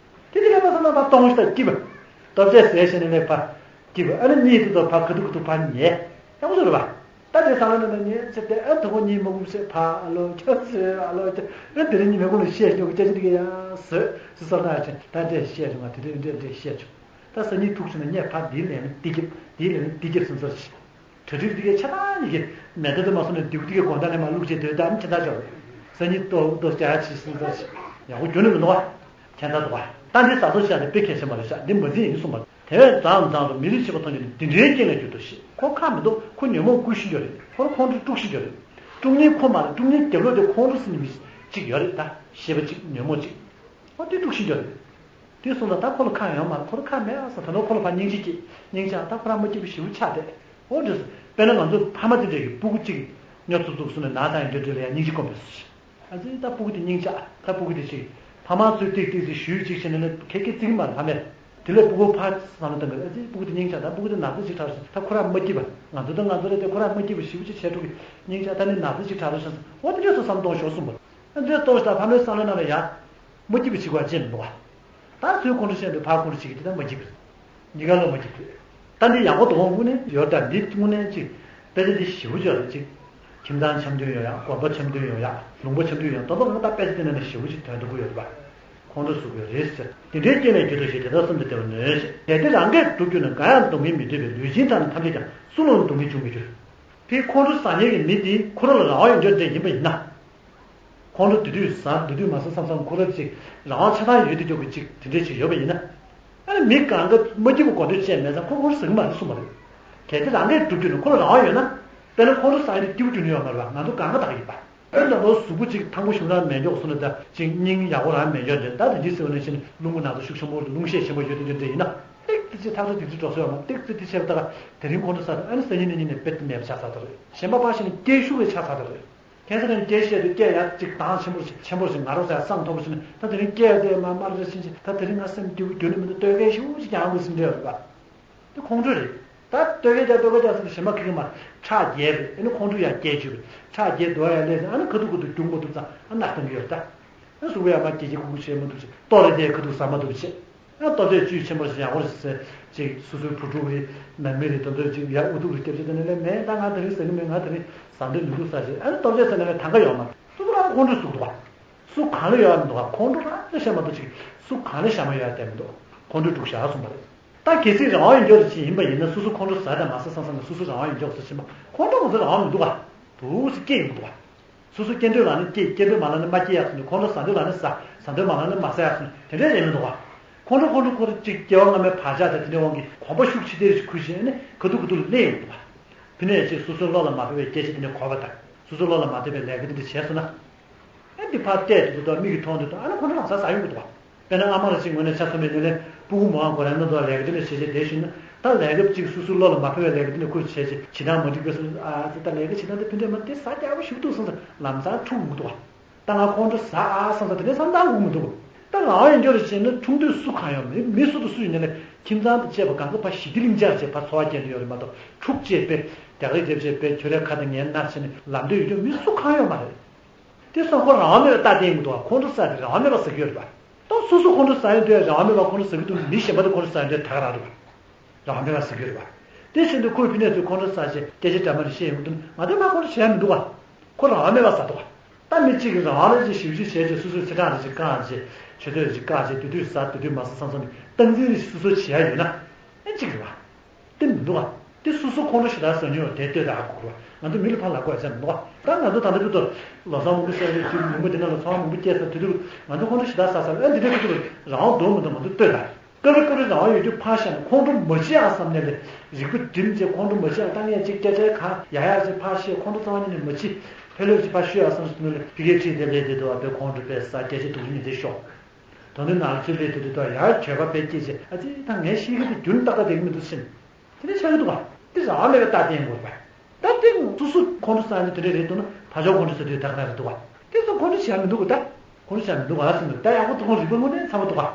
དེ་དེ་ལ་ཕ་ས་ན་ཕ་སྟོང་ཤི་དང་སྐྱིད་པ། ལྟོ་ཆས་ཟས་བྱས་ནས་ལས་ཕ་སྐྱིད་པ། ཨ་ནི་གཉིད་དེ་ཚོ་ཕ་ག་དུ་ག་དུ་ཕ་ཉལ་ཡག་པོ་ཚོ་རེད་པ། ད་དེ་ས་ལ་ནི་ན་ཉལ་ཚེ་དེ་ཨ་དུ་ཁོ་གཉིད་མ་ཁུག་ཚེ་ཕ་ཨ་ལོ་ཁྱོད་ཚེ་ཨ་ལོ་ཁྱོད་ཨ་དེ་རིང་གཉིད་མ་ཁུག་ལ་བཤད་ཀྱོག་སྐད་ཆ་དེ་ག་ཡ་བཟོས་སུ་ས་ན་ཆེ་ད་འདྲས་བཤད་བྱུང་བ་དེ་དུས་འདྲས་འདྲས་བཤད་བྱུང་། ད་སང་ཉིན་ཐུག་བྱུང་ན་ངས་ཕ་འདིའི་ལན་ནི་འདི་རྒྱབ་འདིའི་ལན་ནི་འདི་རྒྱབ་སོང་ཚར་ཞིག་གྲ་སྒྲིག་འདི་གའི་ཆ་ཚང་ཡི་གེ་མེ་མདའ་དུ་མ་སོང་ནས་འདི་གུ་འདི་གའི་དགོང་དག་ནས་མ་བླུགས་བྱས་སྡོད་དམ་ཁྱེད་ཚ་ཆོག་རེད། སང་ཉིན་ལྟོ་ལྟོ་བྱ་ཆི་སོང་ཚར་ཞིག་ཡག་པོ་རྒྱུ་ནི་མི་འདུག་བ། ཁྱད་མཚར་འདུག་བ། ད་འདི་ཟ་སོ་ཤ་དེ་དཔེ་གལ་ཆེན་པ་རེད་ཤག་འདི་མ་འཛིན་ཡིན་གསུངས་པ། དེ་བས་མཛངས་མཛངས་རུང་མི་རིགས་ཤིག་པ་མཐོང་རྒྱུ་ནི་འདི་འདྲའི་རྐྱེན་ལས་གྱུར་ཏོ་ཞེས། ཁོ་ཁག་མི་འདུག་ཁོ་ཉོན་མོངས་ཀུན་ཤེས་ཀྱི་རེད། ཁོ་ཁོང་ཁྲོ་དཀྲུག་ཤེས་ཀྱི་རེད། དཀྲུག་མཁན་ཁོ་མ་རེད། དཀྲུག་མཁན་རྒྱབ་ལོགས་དེ་ཁོང་ཁྲོ་ཟེར་ནི་མི་གཅིག་ཡོད་རེད། ད་ཤེས་པ་གཅིག་ཉོན་མོངས་གཅིག་ཁོ་དེ་དཀྲུག་ཤེས་ཀྱི་རེད། དེ་སོང་ཙང་ད་ཁོ་ལ་ཁག་ཡོད་མ་རེད། ཁོ་ལ་ཁག་མེད་ཨ་ས། ད་ནོ་ཁོ་ལ་ཕར་སྙིང་རྗེ་སྐྱེས། སྙིང་རྗེ་ཨ་ད་ཁོ་རང་མ་སྐྱིད་པ་ཞེ་པོ་ཆགས་བསྡད། འོ་འདྲ་སོ། དཔེར་ན་ང་ཚོ་ཕ་མ་དེ་འདྲས་ཀྱི་སྤུ་གུ་གཅིག་སྨྱོ་ཚུབ་ཚུབ་སོང་ནས་ན་ཚ་ཡིན་དུས་དེ་ལ་ཡང་སྙིང་རྗེ་སྐོམ་པས་སོ། ཨ་ཙི་ད་སྤུ་གུ་དེ་སྙིང་རྗེ་ཨ། ད་སྤུ་གུ་དེ་ཅིག་ཕ་མ་ཚོས་ཏིག་ཏིག་ཅིག་ཞུས་ཅིག་བྱས་ནས་ལ་ཁེ་ཁེ་བརྩི་གི་མ་རེད་ཕ་མས། དེ་ལས་སྤུ་གུ་ཕར་བསམ་བློ་བཏང་གི་རེད། ཨ་ཙི་སྤུ་གུ་དེ་སྙིང་རྗེ་ད། སྤུ་གུ་དེ་ན་ཚ་ཅིག་དྲག་སོང་ད་ཁོ་རང་མ་སྐྱིད་པ། ང་ཚོ་ད་ང་ཚོ་རེད་དེ་ཁོ་རང་མ་སྐྱིད་པ་ཞེ་པོ་ཅིག་བྱས་འགྲོ་གི་སྙིང་རྗེ་ད་ནི་ན་ཚ་ཅིག་དྲག་རོགས་བྱུང་སོང་། འོ་དེ་འདྲས་སོ་བསམ་གཏོང་ཞོར་གསུངས་པ། ཨ་འདྲས་གཏོང་ཞིག་ད་ཕ་མའི་བསམ་བློའི་ནང་ལ་ཡ། མ་སྐྱིད་པ་ཞིག་བ་ཅན་མི་འདུག་བ། ད་ཚོའི་ཁོང་ཁྲོ་བཤད་འདུག་ཕར་ཁོང་ཁྲོ་བྱེད་ཀྱི་དེ་ད་མ་སྐྱིད་པ་རེད། གཉིས་ཀ་ལ་མ་སྐྱིད་པ་རེད། ད་འདི་ཡག་པོ་འདུག་དངོས་གནས་ཅིག་ཡོད་ད། འདི་དངོས་གནས་ཅིག་དཔེ་ཆ་འདི་ཞེ་པོ་ཅིག་རེད་ཅིག་ཁྱིམ་ཚང་འཆམ་མཐུན་ཡོང་ཡག་དགོན་པ་འཆམ་མཐུན་ཡོང་ཡག་ལུང་པ་འཆམ་མཐུན་ཡོང་ད་དུང་ང་ད་དཔེ་ཆ་འདི་ནང་ནས་ཞེ་པོ་ཅིག་དོན་དུ་གུ་ཡོད་རེད་པ། ཁོང་ཁྲོ་ཟུག་གི་རེད་ཟེར། དེ་འདྲའི་རྐྱེན་ལས་གྱུར་ཏོ་ཞེས་དེ་དག་གསུམ་དུ་བདེ་བར་ནོན་ཞེས། གལ་ཏེ་རང་གིས་སྒྲུབ་གྱུར་ན། འགའ་ཡང་སྡུག་བསྔལ་མི་འདོད་པའི། ལུས་ཅན་དག་ནི་ཐམས་ཅད་ཀྱང་། སུ་ལ་ཡང་སྡུག་བསྔལ་འབྱུང་མི་འགྱུར། དེ་ཁོང་ཁྲོ་ཟ་མཁན་གྱི་མི་དེ་ཁོ་རང་ལ་རང་དབང་ཡོད་འདོད་འདྲ་ཡིན་པ་ཡིན་ན། ཁོང་ཁྲོ་དེ་དུས་ཟ་དེ་དུས་མ་ཟ་བསམ་བསམ་ཁོ་རང་ཅིག་རང་དབང་ཆ་ཚང་ཡོད་དུས་ཀྱོག་གི་ཅིག་དེ་འདྲས་ཅིག་ཡོད་པ་ཡིན་ན། ཨ་ནི་མི་གང་ག་མ་སྐྱིད་པ་གོ་འདོད་བྱས་མེད་ཙང་ཁོ་ཁོ་རང་ཟ་གི་མ་རེད་གསུངས་པ་རེད། གལ་ཏེ་རང་གིས་སྒྲུབ་རྒྱུ་ན་ཁོ་ལ་རང་དབང་ཡོད་ན། དཔེར་ན་ཁོང་ཁྲོ་ཟ་ཡ་དེ་སྐྱིད་པོ་འགྱུར་ནི་ཡོད་མ་རེད་པ། ང་ཚོ་གང་ག་དག་ཡིན་པ། ཨ་ནི་ད་ལོ་གཟུགས་པོ་ཅིག་ཐང་པོ་ཞུམ་རང་མེད་མགྱོགས་སོང་ན་ད་ཅིག་སྙིང་ཡག་པོ་རང་མེད་མགྱོགས་འདྲ། ད་དེ་འདྲའི་ཟེར་བ་ནང་བཞིན་རླུང་གི་ནང་དུ་ཤུགས་ཆེན་པོ་རླུང་ཤས་ཆེན་པོ་ཡོད་དེ་འདྲ་འདྲ་ཡིན་ན། ཏིག་ཙི་ཅིག་ཐག་ཆོད་དེ་ཚོ་འགྲོ་སྲོལ་ཡོད་མ། ཏིག་ཙི་དེ་བྱས་པ་ད་ག་དེ་རིང་ཁོང་ཁྲོ་ཟ་ད་ཨ་ནི་སང་ཉིན་གནངས་ཉིན་ནས་དཔེ་དེ་མེད་པ་ཆགས་ཚར་ད་རེད། གཞན་པ་ཕར་བཞག་ན་སྐད་ཤུགས་རེ་ཆགས་ཚར་ད་རེད། ཁ་སང་ནས་སྐད་བཤད་དུས་སྐད་ཡར་ཅིག་གདངས་ཆེན་པོ་ཞིག་ཆེན་པོ་ཞིག་ང་རང་ཚོ་ཡར་སང་མཐོ་པོ་ཞིག་ནས་ད་དེ་རིང་སྐད་དེ་མར་དམར་རེ་ཕྱིན་ཅིག་ད་དེ་རིང་ང་སེམས་སྐྱིད་པོ་རྒྱུ་ནི་མི་འདུག་སྟོད་སྐད་ཤུགས་ཅིག་རྒྱག་དགོས་ཟེར་འདྲ་ཡོད་རེད་པ། དེ་ཁོང་ཁྲོ་རེད། ད་སྟོད་སྐད་རྒྱག་སྟོད་སྐད་རྒྱག་ཟེར་ནས་གཞན་པ་ཁེ་གི་མ་རེད། ཁྲག་རྒྱས་པས་ཨ་ནི་ཁོང་ཁྲོ་ཡང་རྒྱས་བཅུག་པས་ཁྲག་རྒྱས་འགྲོ་ཡ་ལས་ཟེར་ཨ་ནི་ཁ་ཐུག་ཁ་ཐུག་རྒྱུག་མ་ཐུབ་ཙང་ཨ་ནག་གཏོང་གི་ཡོད་རེད་ད། ཨ་གཟུགས་པོ་ཡང་མར་སྐྱིད་སྐྱིད་ཁུག་ཁུག་བྱེད་མ་ཐུབ་ཅིག་ལྟོ་རེ་དེ་ཁ་ཐུག་ཟ་མ་ཐུབ་ཅིག་ཨ་ལྟོ་ཆས་བཅུད་ཆེན་པོ་ཞིག་ཡག་པོ་རེད་ཟེར་ཅིག་སོ་སོའི་བུ་ཕྲུག་རེད་ནང་མི་རེད་དེ་ཚོས་ཅིག་ཡར་ཨུ་ཐུག་རེ་སྐྱབས་བྱེད་དེ་ནས་ལས་མེད་ད་ང་དེ་རིང་ཟ་གི་མེད། ང་དེ་རིང་ཟ་འདོད་མི་འདུག་ཟ་ཞེས་ཨ་ནི་ལྟོ་ཆས་ཟ་ནས་ལས་ཐང་ག་ཡོད་མ་རེད། སོ་སོ་རང་ཁོང་ཁྲོ་ཟུག་འདུག་བ། སུ་གང་ལ་ཡོད་ཡ་མི་འདུག་བ། ཁོང་ཁྲོ་རང་ལ་བཤད་མ་གཏོགས་ཅིག་སུ་གང་ལ་བཤད་མ་ཡོད་ཡ་བསྡད་མི་འདུག་ཁོང་ཁྲོ་སྒྲུག་བཞག་གསུངས་པ་རེད། ད་གལ་སྲིད་རང་དབང་ཡོད་མགྱོགས་ཅིག་ཡིན་པ་ཡིན་ན་སོ་སོ་ཁོང་ཁྲོ་ཟ་དང་མ་ཟ་བསམ་བསམ་ནས་སོ་སོ་རང་དབང་ཡོད་མགྱོགས་སུ་ཕྱིན་པ་ཁོང་ཁྲོ་ང་ཚོ་རང་དབང་མི་འདུག་བ། འདུག་སེ་སྐྱེ་ཡོང་གི་འདུག་བ། སོ་སོ་སྐྱེ་འདོད་ལ་ནི་སྐྱེ། སྐྱེ་འདོད་མ་ལ་ནི་མ་སྐྱེ་ཡག་སོང་ནས་ཁོང་ཁྲོ་ཟ་འདོད་ལ་ནི་ཟ། ཟ་འདོད་མ་ལ་ནི་མ་ཟ་ཡག་སོང་ནས་དེ་འདྲས་ཡིན་མི་འདུག་བ། ཁོང་ཁྲོ་ཁོང་ཁྲོ་ཁོ་རང་གཅིག་སྐྱེ་བ་སྔ་མའི་བག་ཆགས་དང་དེ་འདྲའི་དབང་གིས་གོམས་པ་ཤུགས་ཆེ་དེ་རེ་ཞིག་ཁུར་བཞིན་ཨ་ནི་ག་དུས་ག་དུས་ལ་སླེབས་ཡོང་གི་འདུག་བ། དེ་ནས་ཅིག་སོ་སོའི་བློ་ལ་མ་ཕེབས་པའི་སྐད་ཆ་དེ་འདྲ་གོ་བ་དང་སོ་སོའི་བློ་ལ་མ་ཕེབས་པའི་ལས་ཀ་དེ་འདྲ་བྱས་སོང་ན། ཨ་འདི་ཕར་བལྟས་དུས་དུས་མིག་གིས་མཐོང་དུས་དུས་ཨ་ནི་ཁོང་ཁྲོ་རང་ས་ཟ་ཡོང་གི་འདུག་བ། དཔེར་ན་ཨ་མ་ལ་ཅིག་ངོས་ནས་ཆ་མཚོན་པའི་ནས་ལས་སྤུ་གུ་མོའང་ཁོ་རང་ན་དུ་ལས་ཀ་དེ་འདྲ་བྱས་བྱས་བསྡད་ཤེས་ན་ད་ལས་ཀ་ཅིག་སོ་སོའི་བློ་ལ་མ་ཕེབས་པའི་ལས་ཀ་དེ་འདྲ་ཁུར་བྱས་བྱས་བྱེད་སྟངས་མ་འགྲིག་པའི་སོ་སོ་ཨ་ཙི་ད་ལས་ཀ་བྱེད་སྟངས་དེ་ཕན་འདྲ་མ་དེ་ཟ་རྒྱག་པོ་ཞིག་འདུག་སོང་ཙང་ལམ་སང་འཁྲུག་འོང་གི་འདུག་བ། ད་ང་ཁོང་ཁྲོ་ཟ་ཨ་སོང་ཙང་དེ་འདྲ་བསམ་སྟངས་འོང་གི་མི་འདུག་ད་རང་དབང་ཡོད་འགྱོ་རེ་བྱས་ན་འཁྲུངས་དུས་སུ་གང་ཡོད་མི་མི་སུ་དང་སུ་ཡིན་ན་ལས་ཁྱིམ་ཚང་དང་བཅས་པ་གང་ག་ཕ་ཞི་བདེ་ལིང་ཅར་བྱས་ཕ་འཚོ་བ་སྐྱེལ་འདོད་ཡོད་རེད་མ་གཏོགས་འཁྲུག་བྱས་པས་རྒྱག་རེས་རྒྱབ་བྱས་པས་ཁྱོད་རའི་ཁ་དང་ངའི་སྣ་བྱས་ནས་ལམ་འདོད་ཡོད་རྒྱུ་མི་སུ་གང་ཡོད་མ་རེད། དེ་སོང་ཁོ་རང་དབང་མེད་པའི་རྟགས་བསྟན་གྱི་འདུག་བ། ཁོང་ཁྲོ་ཟ་དེ་རང་དབང་མེད་པ་ཟ་གི་ཡོད་རེད་པ། ད་སོ་སོ་ཁོང་ཁྲོ་ཟ་ཡོང་དུས་རང་དབང་མེད་པ་ཁོང་ཁྲོ་ཟ་གི་འདུག་མི་གཞན་པ་དེ་ཁོང་ཁྲོ་ཟ་ཡོང་དུས་ད་ག་རང་རེད་པ། རང་དབང་མེད་པ་ཟ་གི་ཡོད་རེད་པ། དེ་བཞིན་དུ་ཁོས་ཕི་ནས་ཚོས་ཁོང་ཁྲོ་ཟ་བྱས་སྐད་ཆ་འདྲ་མ་འདྲ་བཤད་ཡོང་དུས་ང་ཚོས་མ་ཁོང་ཁྲོ་བྱས་མི་འདུག་བ། ཁོ་རང་དབང་མེད་པ་ཟ་འདུག་བ། ད་མི་གཅིག་གིས་རང་དབང་རེ་ཅིག་ཞིབ་ཞིབ་བྱས་རྗེས་སོ་སོའི་ཚེ་གྲངས་རེ་ཅིག་བཀག་རྗེས་ཆུ་ཚོད་རེ་ཅིག་བཀག་རྗེས་དེ་དུས་ཟ་དེ་དུས་མ་ཟ་བསམ་བསམ་ནས་སྟངས་འཛིན་རེ་ཞིག་སོ་སོ་བྱས་ཡ་ཡོད་ན་ཨེ་གཅིག་རེད་བ། དེ་མི་འདུག་བ། དེ་སོ་སོ་ཁོང་ཁྲོ་ཞེ་དྲག་ཟ་མྱོང་བ་དེ་ལྟོས་དང་ཧ་གོ་རོགས། ང་ཚོ་མི་ལ་ཕར་ལབ་དགོས་ཡ་ཆ་མི་འདུག་བ། ད་ང་ཚོ་ད་ལྟ་བར་དུ་ལོ་གསར་མང་པོ་བཤད་རེད་ཅིག་ལུང་པ་དེ་ནང་ལ་ཚོང་མང་པོ་སྐྱེས་ས་དེ་དུས་ང་ཚོ་ཁོང་ཁྲོ་ཞེ་དྲག་ཟ་ས་ཨ་འདི་འདྲའི་ཁུ་ཚུར་རང་དབང་འདུག་མི་འདུག་ང་ཚོ་ལྟོས་དང་། སྐབས་རེ་སྐབས་རེ་རང་དབང་ཡོད་རྒྱུ་ཕར་བཞག་ནས་ཁོང་ཁྲོ་མ་བྱེད་ཨ་བསམ་ནས་ལས་རིག་པ་སྒྲིམ་བྱས་ཁོང་ཁྲོ་མ་བྱེད་ཨ་ད་ངས་ཅིག་སྐད་ཆ་གང་ཡ་ཡ་ཅིག་ཕར་བཤད་ཁོང་ཁྲོ་རྩ་བ་ཉིད་ནས་མ་བྱེད་ཕལ་ལོས་ཅིག་ཕར་ཤོད་ཨ་བསམ་སོང་ནས་ལས་ཕི་གའི་ཁྲིད་དེ་ལས་དེ་དུ་ཨ་པའི་ཁོང་ཁྲོ་པའི་ས་སྐད་ཆ་དུག་ཉིན་དེ་ཤོག་དོ་ནི་ནང་ཚུལ་ལས་དེ་དུ་ད་ཡ་གྱོད་པ་པའི་སྐད་ཆ་ཨ་ཙི་ད་ངས་ཤེས་ཀྱི་དེ་རྒྱུན་ཏག་ཏག་དེ་གི་མི་འདུག་ཕྱིན། དེ་འདྲ་ཆགས་ཀྱི་འདུག་ག་དེ་རང་མེད་པའི་རྟགས་བསྟན་དགོས་པ། ད་དེ་སོ་སོ་ཁོང་ཁྲོ་ཟ་ནས་དེ་འདྲ་རེད་འདུག་ན་ཕ་ཕྱོགས་ཁོང་ཁྲོ་ཟ་དུས་ད་ག་ན་རེད་འདུག་ག་དེ་ཚོ་ཁོང་ཁྲོ་བྱས་མི་འདུག་ག་ད། ཁོང་ཁྲོ་བྱས་མི་འདུག་ག་ཟེར་ནས། ད་ཡག་པོ་འདུག་ཁོང་རིག་པ་དངོས་གནས་ཚང་མ་འདུག་ག་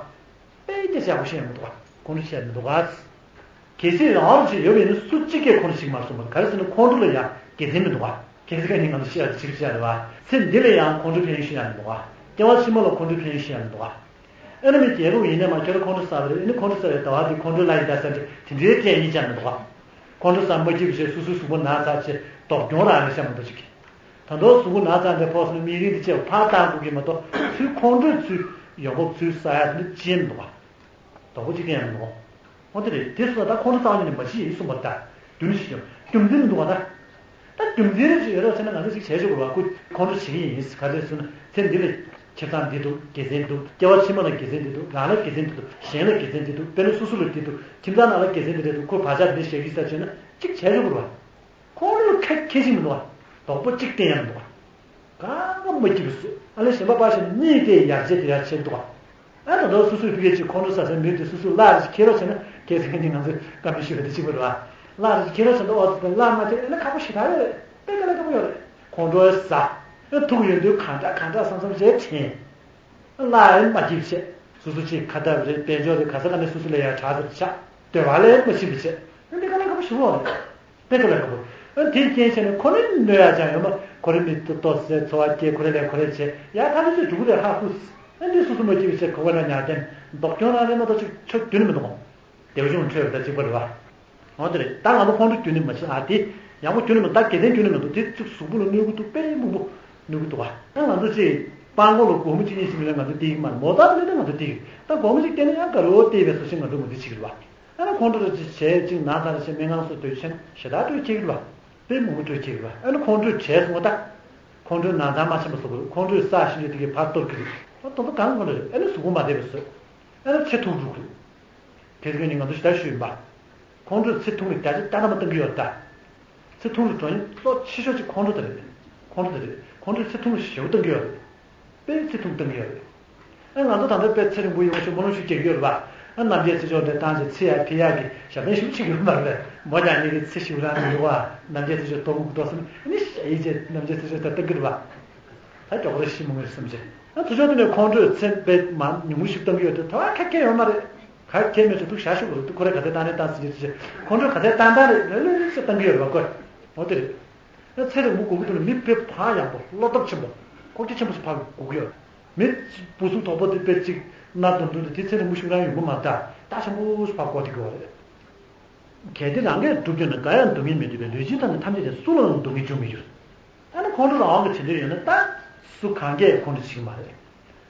དཔེ་སྐད་ཆ་ཡག་པོ་བཤད་མི་འདུག་ག་ཁོང་ཁྲོ་བྱས་མི་འདུག་ག་གལ་སྲིད་རང་རུ་ཅིག་ཡོད་པ་ཡིན་ན་སུ་གཅིག་གིས་ཁོང་ཁྲོ་བྱེད་ཀྱི་མ་རེད་གསུངས་པ་རེད། ག་རེ་ཟེར་ན་ཁོང་ཁྲོ་ལ་ཡང་དགེ་མཚན་མི་འདུག་ག་གལ་སྲིད་ཁ་ཉིན་ང་ཚོ་བཤད་ཡག་ཅིག་བཤད་རེད་བ། ཚེ་འདི་ལ་ཡང་ཁོང་ཁྲོ་ཕན་ཡོན་ཤེས་ཡག་མི་འདུག་ག་སྐྱེ་བ་ཕྱི་མ་ལ་ཁོང་ཁྲོ་ཕན་ཡོན་ཤེས་ཡག་མི་འདུག་ག་ཨ་ནི་མི་རྒྱལ་པོ་ཡིན་ནའི་མ་ཁྱོད་ཁོང་ཁྲོ་ཟ་བ་རེད། ཨ་ནི་ཁོང་ཁྲོ་ཟ་བའི་ཟླ་བ་དེ་ཁོང་ཁྲོ་ལ་ཡིན་ད་ཟེར་ཏེ་དེ་འདྲའི་སྐད་ཡིན་ཅང་མི་འདུག་ག་ཁོང་ཁྲོ་ཟ་མ་སྐྱིད་པ་བྱས་སོ་སོའི་གཟུགས་པོ་ན་ཚ་བྱས་སྡུག་གྱོང་རང་རེད་ཤག་མ་གཏོགས་ཅིག་ད་དུང་གཟུགས་པོ་ན་ཚ་འདྲ་ཕོག་སོང་ན་སྨན་རིན་དེ་བཅས་ཕར་བཏང་དགོས་ཀྱི་མ་གཏོགས་ཚུར་ཁོང་ཁྲོས་ཚུར་ཡོང་འབབ་ཚུར་བསགས་ཡག་དེ་འདྲ་ཅི་ཡང་མི་འདུག་ག་དོག་པོ་གཅིག་ཀྱང་ཡང་མི་འདུག་འོ་དེ་རེད། དེ་སོང་ད་ཁོང་ཁྲོ་བཏང་ཉིན་ནས་མ་ཤི་ཡིན་གསུངས་པ་རེད། ད་རྒྱུ་ནི་ཤི་ཀྱང་རྒྱུ་མཚན་མི་འདུག་ག་ད། ད་རྒྱུ་མཚན་རེ་ཞིག་ཡོད་རེད་ཟེར་ན་ང་ཚོ་ཞིག་བྱས་ཆོག་གི་རེད་བ། ཁོ་ཁོང་ཁྲོ་བྱེད་ཀྱི་ཡིན། ག་རེ་ཟེར་ན་ཚེ་འདི་ལ་ཁྱིམ་ཚང་འདི་འདུག་དགེ་མཚན་འདུག་སྐྱེ་བ་ཕྱི་མ་ལ་དགེ་མཚན་འདི་འདུག་རང་ལ་དགེ་མཚན་འདི་འདུག་གཞན་ལ་དགེ་མཚན་འདི་འདུག་དཔེར་ན་སོ་སོ་ལ་འདི་འདུག་ཁྱིམ་ཚང་ནང་ལ་དགེ་མཚན་འདི་འདྲ་འདུག་ཁོ་བག་ཆགས་འདི་བཞག་གི་ས་བྱས་ན་གཅིག་བྱས་ཆོག་གི་རེད་བ། ཁོང་ལ་ཁ་ཁྱེར་ཞིག་མི་འདུག་བ། དོགས་པ་གཅིག་བསྟན་ཡང་མི་འདུག་བ། གང་ག་མ་སྐྱིད་པ་བཟོས། ཨ་ལས་གཞན་པ་ཕར་ཞིག་གཉིད་དེ་ཡར་བྱེད་དེ་ཡར་བྱེད་འདུག་བ། ཨ་ད་དུང་སོ་སོའི་ཕ་གིར་ཅིག་ཁོང་ཁྲོ་ཟ་སའི་མི་དེ་སོ་སོའི་བརླག་རེ་ཅིག་ཁྱེར་རོགས་བྱས་ན་གལ་སྲིད་ཁ་ཉིན་ང་ཚོས་བཀའ་མོལ་ཞུས་པ་དེ་གཅིག་པ་རེད་བ། བརླག་རེ་ཅིག་ཁྱེར་རོགས་བྱས་ན་ཨོ་ཙི་ཙི་བརླག་མ་ཁྱེར་ཨ་ལས་ཁག་པོ་ཞེ་དྲག་ཡོད་རེད། དཔེ་དཀའ་ལས་ཁག་པོ་ཡོད་རེད། ཁོང་ཁྲོ་ཟ། ཨ་ཐུག་ཡོང་དུས་གང་འདྲ་གང་འདྲ་བསམ་བསམ་བྱས་དྲན། བརླག་ཡང་མ་སྐྱིད་བྱས། སོ་སོ་ཅིག་ཁ་བརྡ་རེད་དཔལ་འབྱོར་རེད་ག་ས་ག་ནས་སོ་སོ་ལ་ཡར་དྲག་ཙམ་ཆགས། འདོད་པ་ལས་མ་ཕྱིན་པ་བྱས། ཨ་འདི་དཀའ་ལས་ཁག་པོ་ཞེ་པོ་རེད། དཔེ་ཁ་ལས་ཁག་པོ། ཨ་དེའི་རྐྱེན་བྱས་ནས་ཁོ་ནི་གནོད་ཡག་ཅང་ཡོད་མ། ཁོ་རེ་མི་ཏོག་ཏོག་ཟས་འཚོ་བ་སྐྱེལ་ཁོ་རེ་ལས་ཁོ་རེ་བྱས་ཡ་ད་ནི་ཚོས་འགྲོ་གི་རེད་ཧ་ཧུ། ཨ་འདི་སོ་སོ་མ་སྐྱིད་པའི་ཆེད་ཁོ་བ་ན་ཉར་ཏེ་སྡུག་གྱོང་རང་རེད་མ་གཏོགས་ཅིག་ཆོ་རྒྱུ་ནི་མི་འདུག་གོ། དེ་བ་གཞུང་འཕྲོས་པ་ད་གཅིག་པ་རེད་བ། འོ་དེ་རེད། ད་ང་ཚོ་ཁོང་ཁྲོ་རྒྱུ་ནི་མ་ཤེས་ཨ་དེ་ཡག་པོ་རྒྱུ་ནི་མི་འདུག་ད་དགེ་མཚན་རྒྱུ་ནི་མི་འདུག་དེ་ཅིག་གཟུགས་པོ་ལ་གནོད་གི་འདུག་དཔེ་མང་པོ་གནོད་གི་འདུག་བ། ཨ་ང་ཚོ་ཅིག་སྤང་གོང་ལ་སྒོར་མོ་གཅིག་གཉིས་ཤིག་མིན་ན་ང་ཚོ་བལྟས་གི་མ་རེད། མོ་ཊ་མེད་ན་ང་ཚོ་བལྟས་གི་ད་སྒོར་མོ་ཅིག་བལྟས་ན་ཡང་དགའ་རོགས་བལྟས་པའི་བཟོ་ཞིག་ང་ཚོ་ངོ་འདི་བྱེད་གི་རེད་བ། ཨ་ནི་ཁོང་ཁྲོ་ར་ཅིག་བྱས་ཅིག་ན་ཚ་ར་བྱས་སྨན་ཁང་སོགས་སྡོད་ཕྱིན་ཞེ་དྲག་སྤྲོད་ཁྱེར་གི་རེད་བ། དཔེ་མང་པོ་སྤྲོད་ཁྱེར་གི་རེད་བ། ཨ་ནི་ཁོང་ཁྲོས་བྱས་སོང་ད། ཁོང་ཁྲོས་ན་ཚ་མ་ཕྱིན་པ་བཟོ་དགོས། ཁོང་ཁྲོས་བསགས་ཤིང་ཡོད་དེ་གི་ཕར་གཏོར་གི་རེད། ཨ་དོན་དུ་གང་གོ་ལ་རེད། ཨ་ནི་གཟུགས་པོ་མ་བདེ་བ་བཟོས། ཨ་ནི་ཚེ་ཐུང་འགྲོ་གི་རེད། དེ་ཚོ་ནི་ང་ཚོ་ཞེ་དྲག་ཞུས་ཡིན་པ། ཁོང་ཁྲོས་ཚེ་ཐུང་ལ་བརྒྱ་ཆ་བརྒྱ་ཐམ་པ་བཏང་གི་ཡོད་རེད་ད། ཚེ་ཐུང་ལ་འགྲོ་ཡིན་གཙོ་ཆེ་ཤོས་ཅིག་ཁོང་ཁྲོ་དེ་རེད། ཁོང་ཁྲོ་དེ་རེད། ཁོང་ཁྲོས་ཚེ་ཐུང་ལ་ཞེ་པོ་བཏང་གི་ཡོད་རེད། དཔེ་ཚེ་ཐུང་བཏང་གི་ཡོད་རེད། ཨ་ང་ཚོ་ད་ལྟ་དཔེ་ཚེ་རིང་པོ་ཡོང་ཤོག་སྨོན་ལམ་ཞུ་རྒྱག་གི་ཡོད་རེད་པ། ཨ་རྣམ་རྒྱལ་ཚེ་མཆོག་འདྲ་བཏང་བྱས་ཚེ་ཡར་འཕེལ་ཡག་གི་ཞབས་བརྟན་ཞུ་ཅིག་ཡོད་མ་རེད། མོ་ཉག་གཉིས་ཀྱི་ཚེ་ཞུ་རང་མི་འདུག་བ། རྣམ་རྒྱལ་ཚེ་མཆོག་ཏོག་མུག་ཏོག་སེམས་ཨ་ནི་ཤ་ཡི་ཅེ་རྣམ་རྒྱལ་ཚེ་མཆོག་ད་བཏང་གི་རེད་པ། ད་མགྱོགས་པོ་རེ་ཤི་མོ་ངེར་སེམས་ཅན། ཨ་དུ་ཆོག་དུ་ནས་ཁོང་ཁྲོས་ཚེ་དཔེ་མ་ཉུང་ངུ་ཞིག་བཏང་གི་ཡོད་དེ་ད་བ་ཁ་སྐད་ཡོད་མ་རེད། ག་གལ་མེད་ཚོ་ཐུག་བཞག་ཤོག་རེད། ཐུག་ཁོ་རེ་ག་ཚད་བཏང་ནས་བཏང་ཟིན་ཅི་ཁོང་ཁྲོ་ག་ཚད་བཏང་བཏང་རེད་ལོས་ལོས་ལོས་ཚེ་བཏང་གི་ཡོད་རེད་པ་ཀོ། འོ་དེ་རེད། ཨ་ཚེ་རིང་པོ་དགོས་ཀྱི་འདུག་ན་མི་དཔེ་བག་ཡངས་པོ་བློ་སྟོབས་ཆེན་པོ་ལྐོག་གྱ་ཆེན་པོ་ཞིག་ཕར་དགོས་ཀྱི་ཡོད་རེད། མི་བུ་གཟུགས་དོག་པོ་དེ་དཔེ་གཅིག་ནར་དུམ་དུམ་དེ་དེ་ཚེ་རིང་པོ་ཞིག་རང་ཡོང་གི་མ་རེད། ད་ཆེན་པོ་ཞིག་ཕར་དགོས་བསྡད་ཀྱི་ཡོད་རེད། གལ་ཏེ་རང་གིས་བསྒྲུབ་གྱུར་ན། འགའ་ཡང་སྡུག་བསྔལ་མི་འདོད་པས། ལུས་ཅན་ཐམས་ཅད་ཐམས་ཅད་ཀྱང་། སུ་ལའང་སྡུག་བསྔལ་འབྱུང་མི་འགྱུར། ཨ་ནི་ཁོང་ཁྲོ་རང་དབང་གིས་བྱེད་འདོད་ཡོད་ན་ད་སུ་གང་གས་ཁོང་ཁྲོ་བྱེད་ཀྱི་མ་རེད།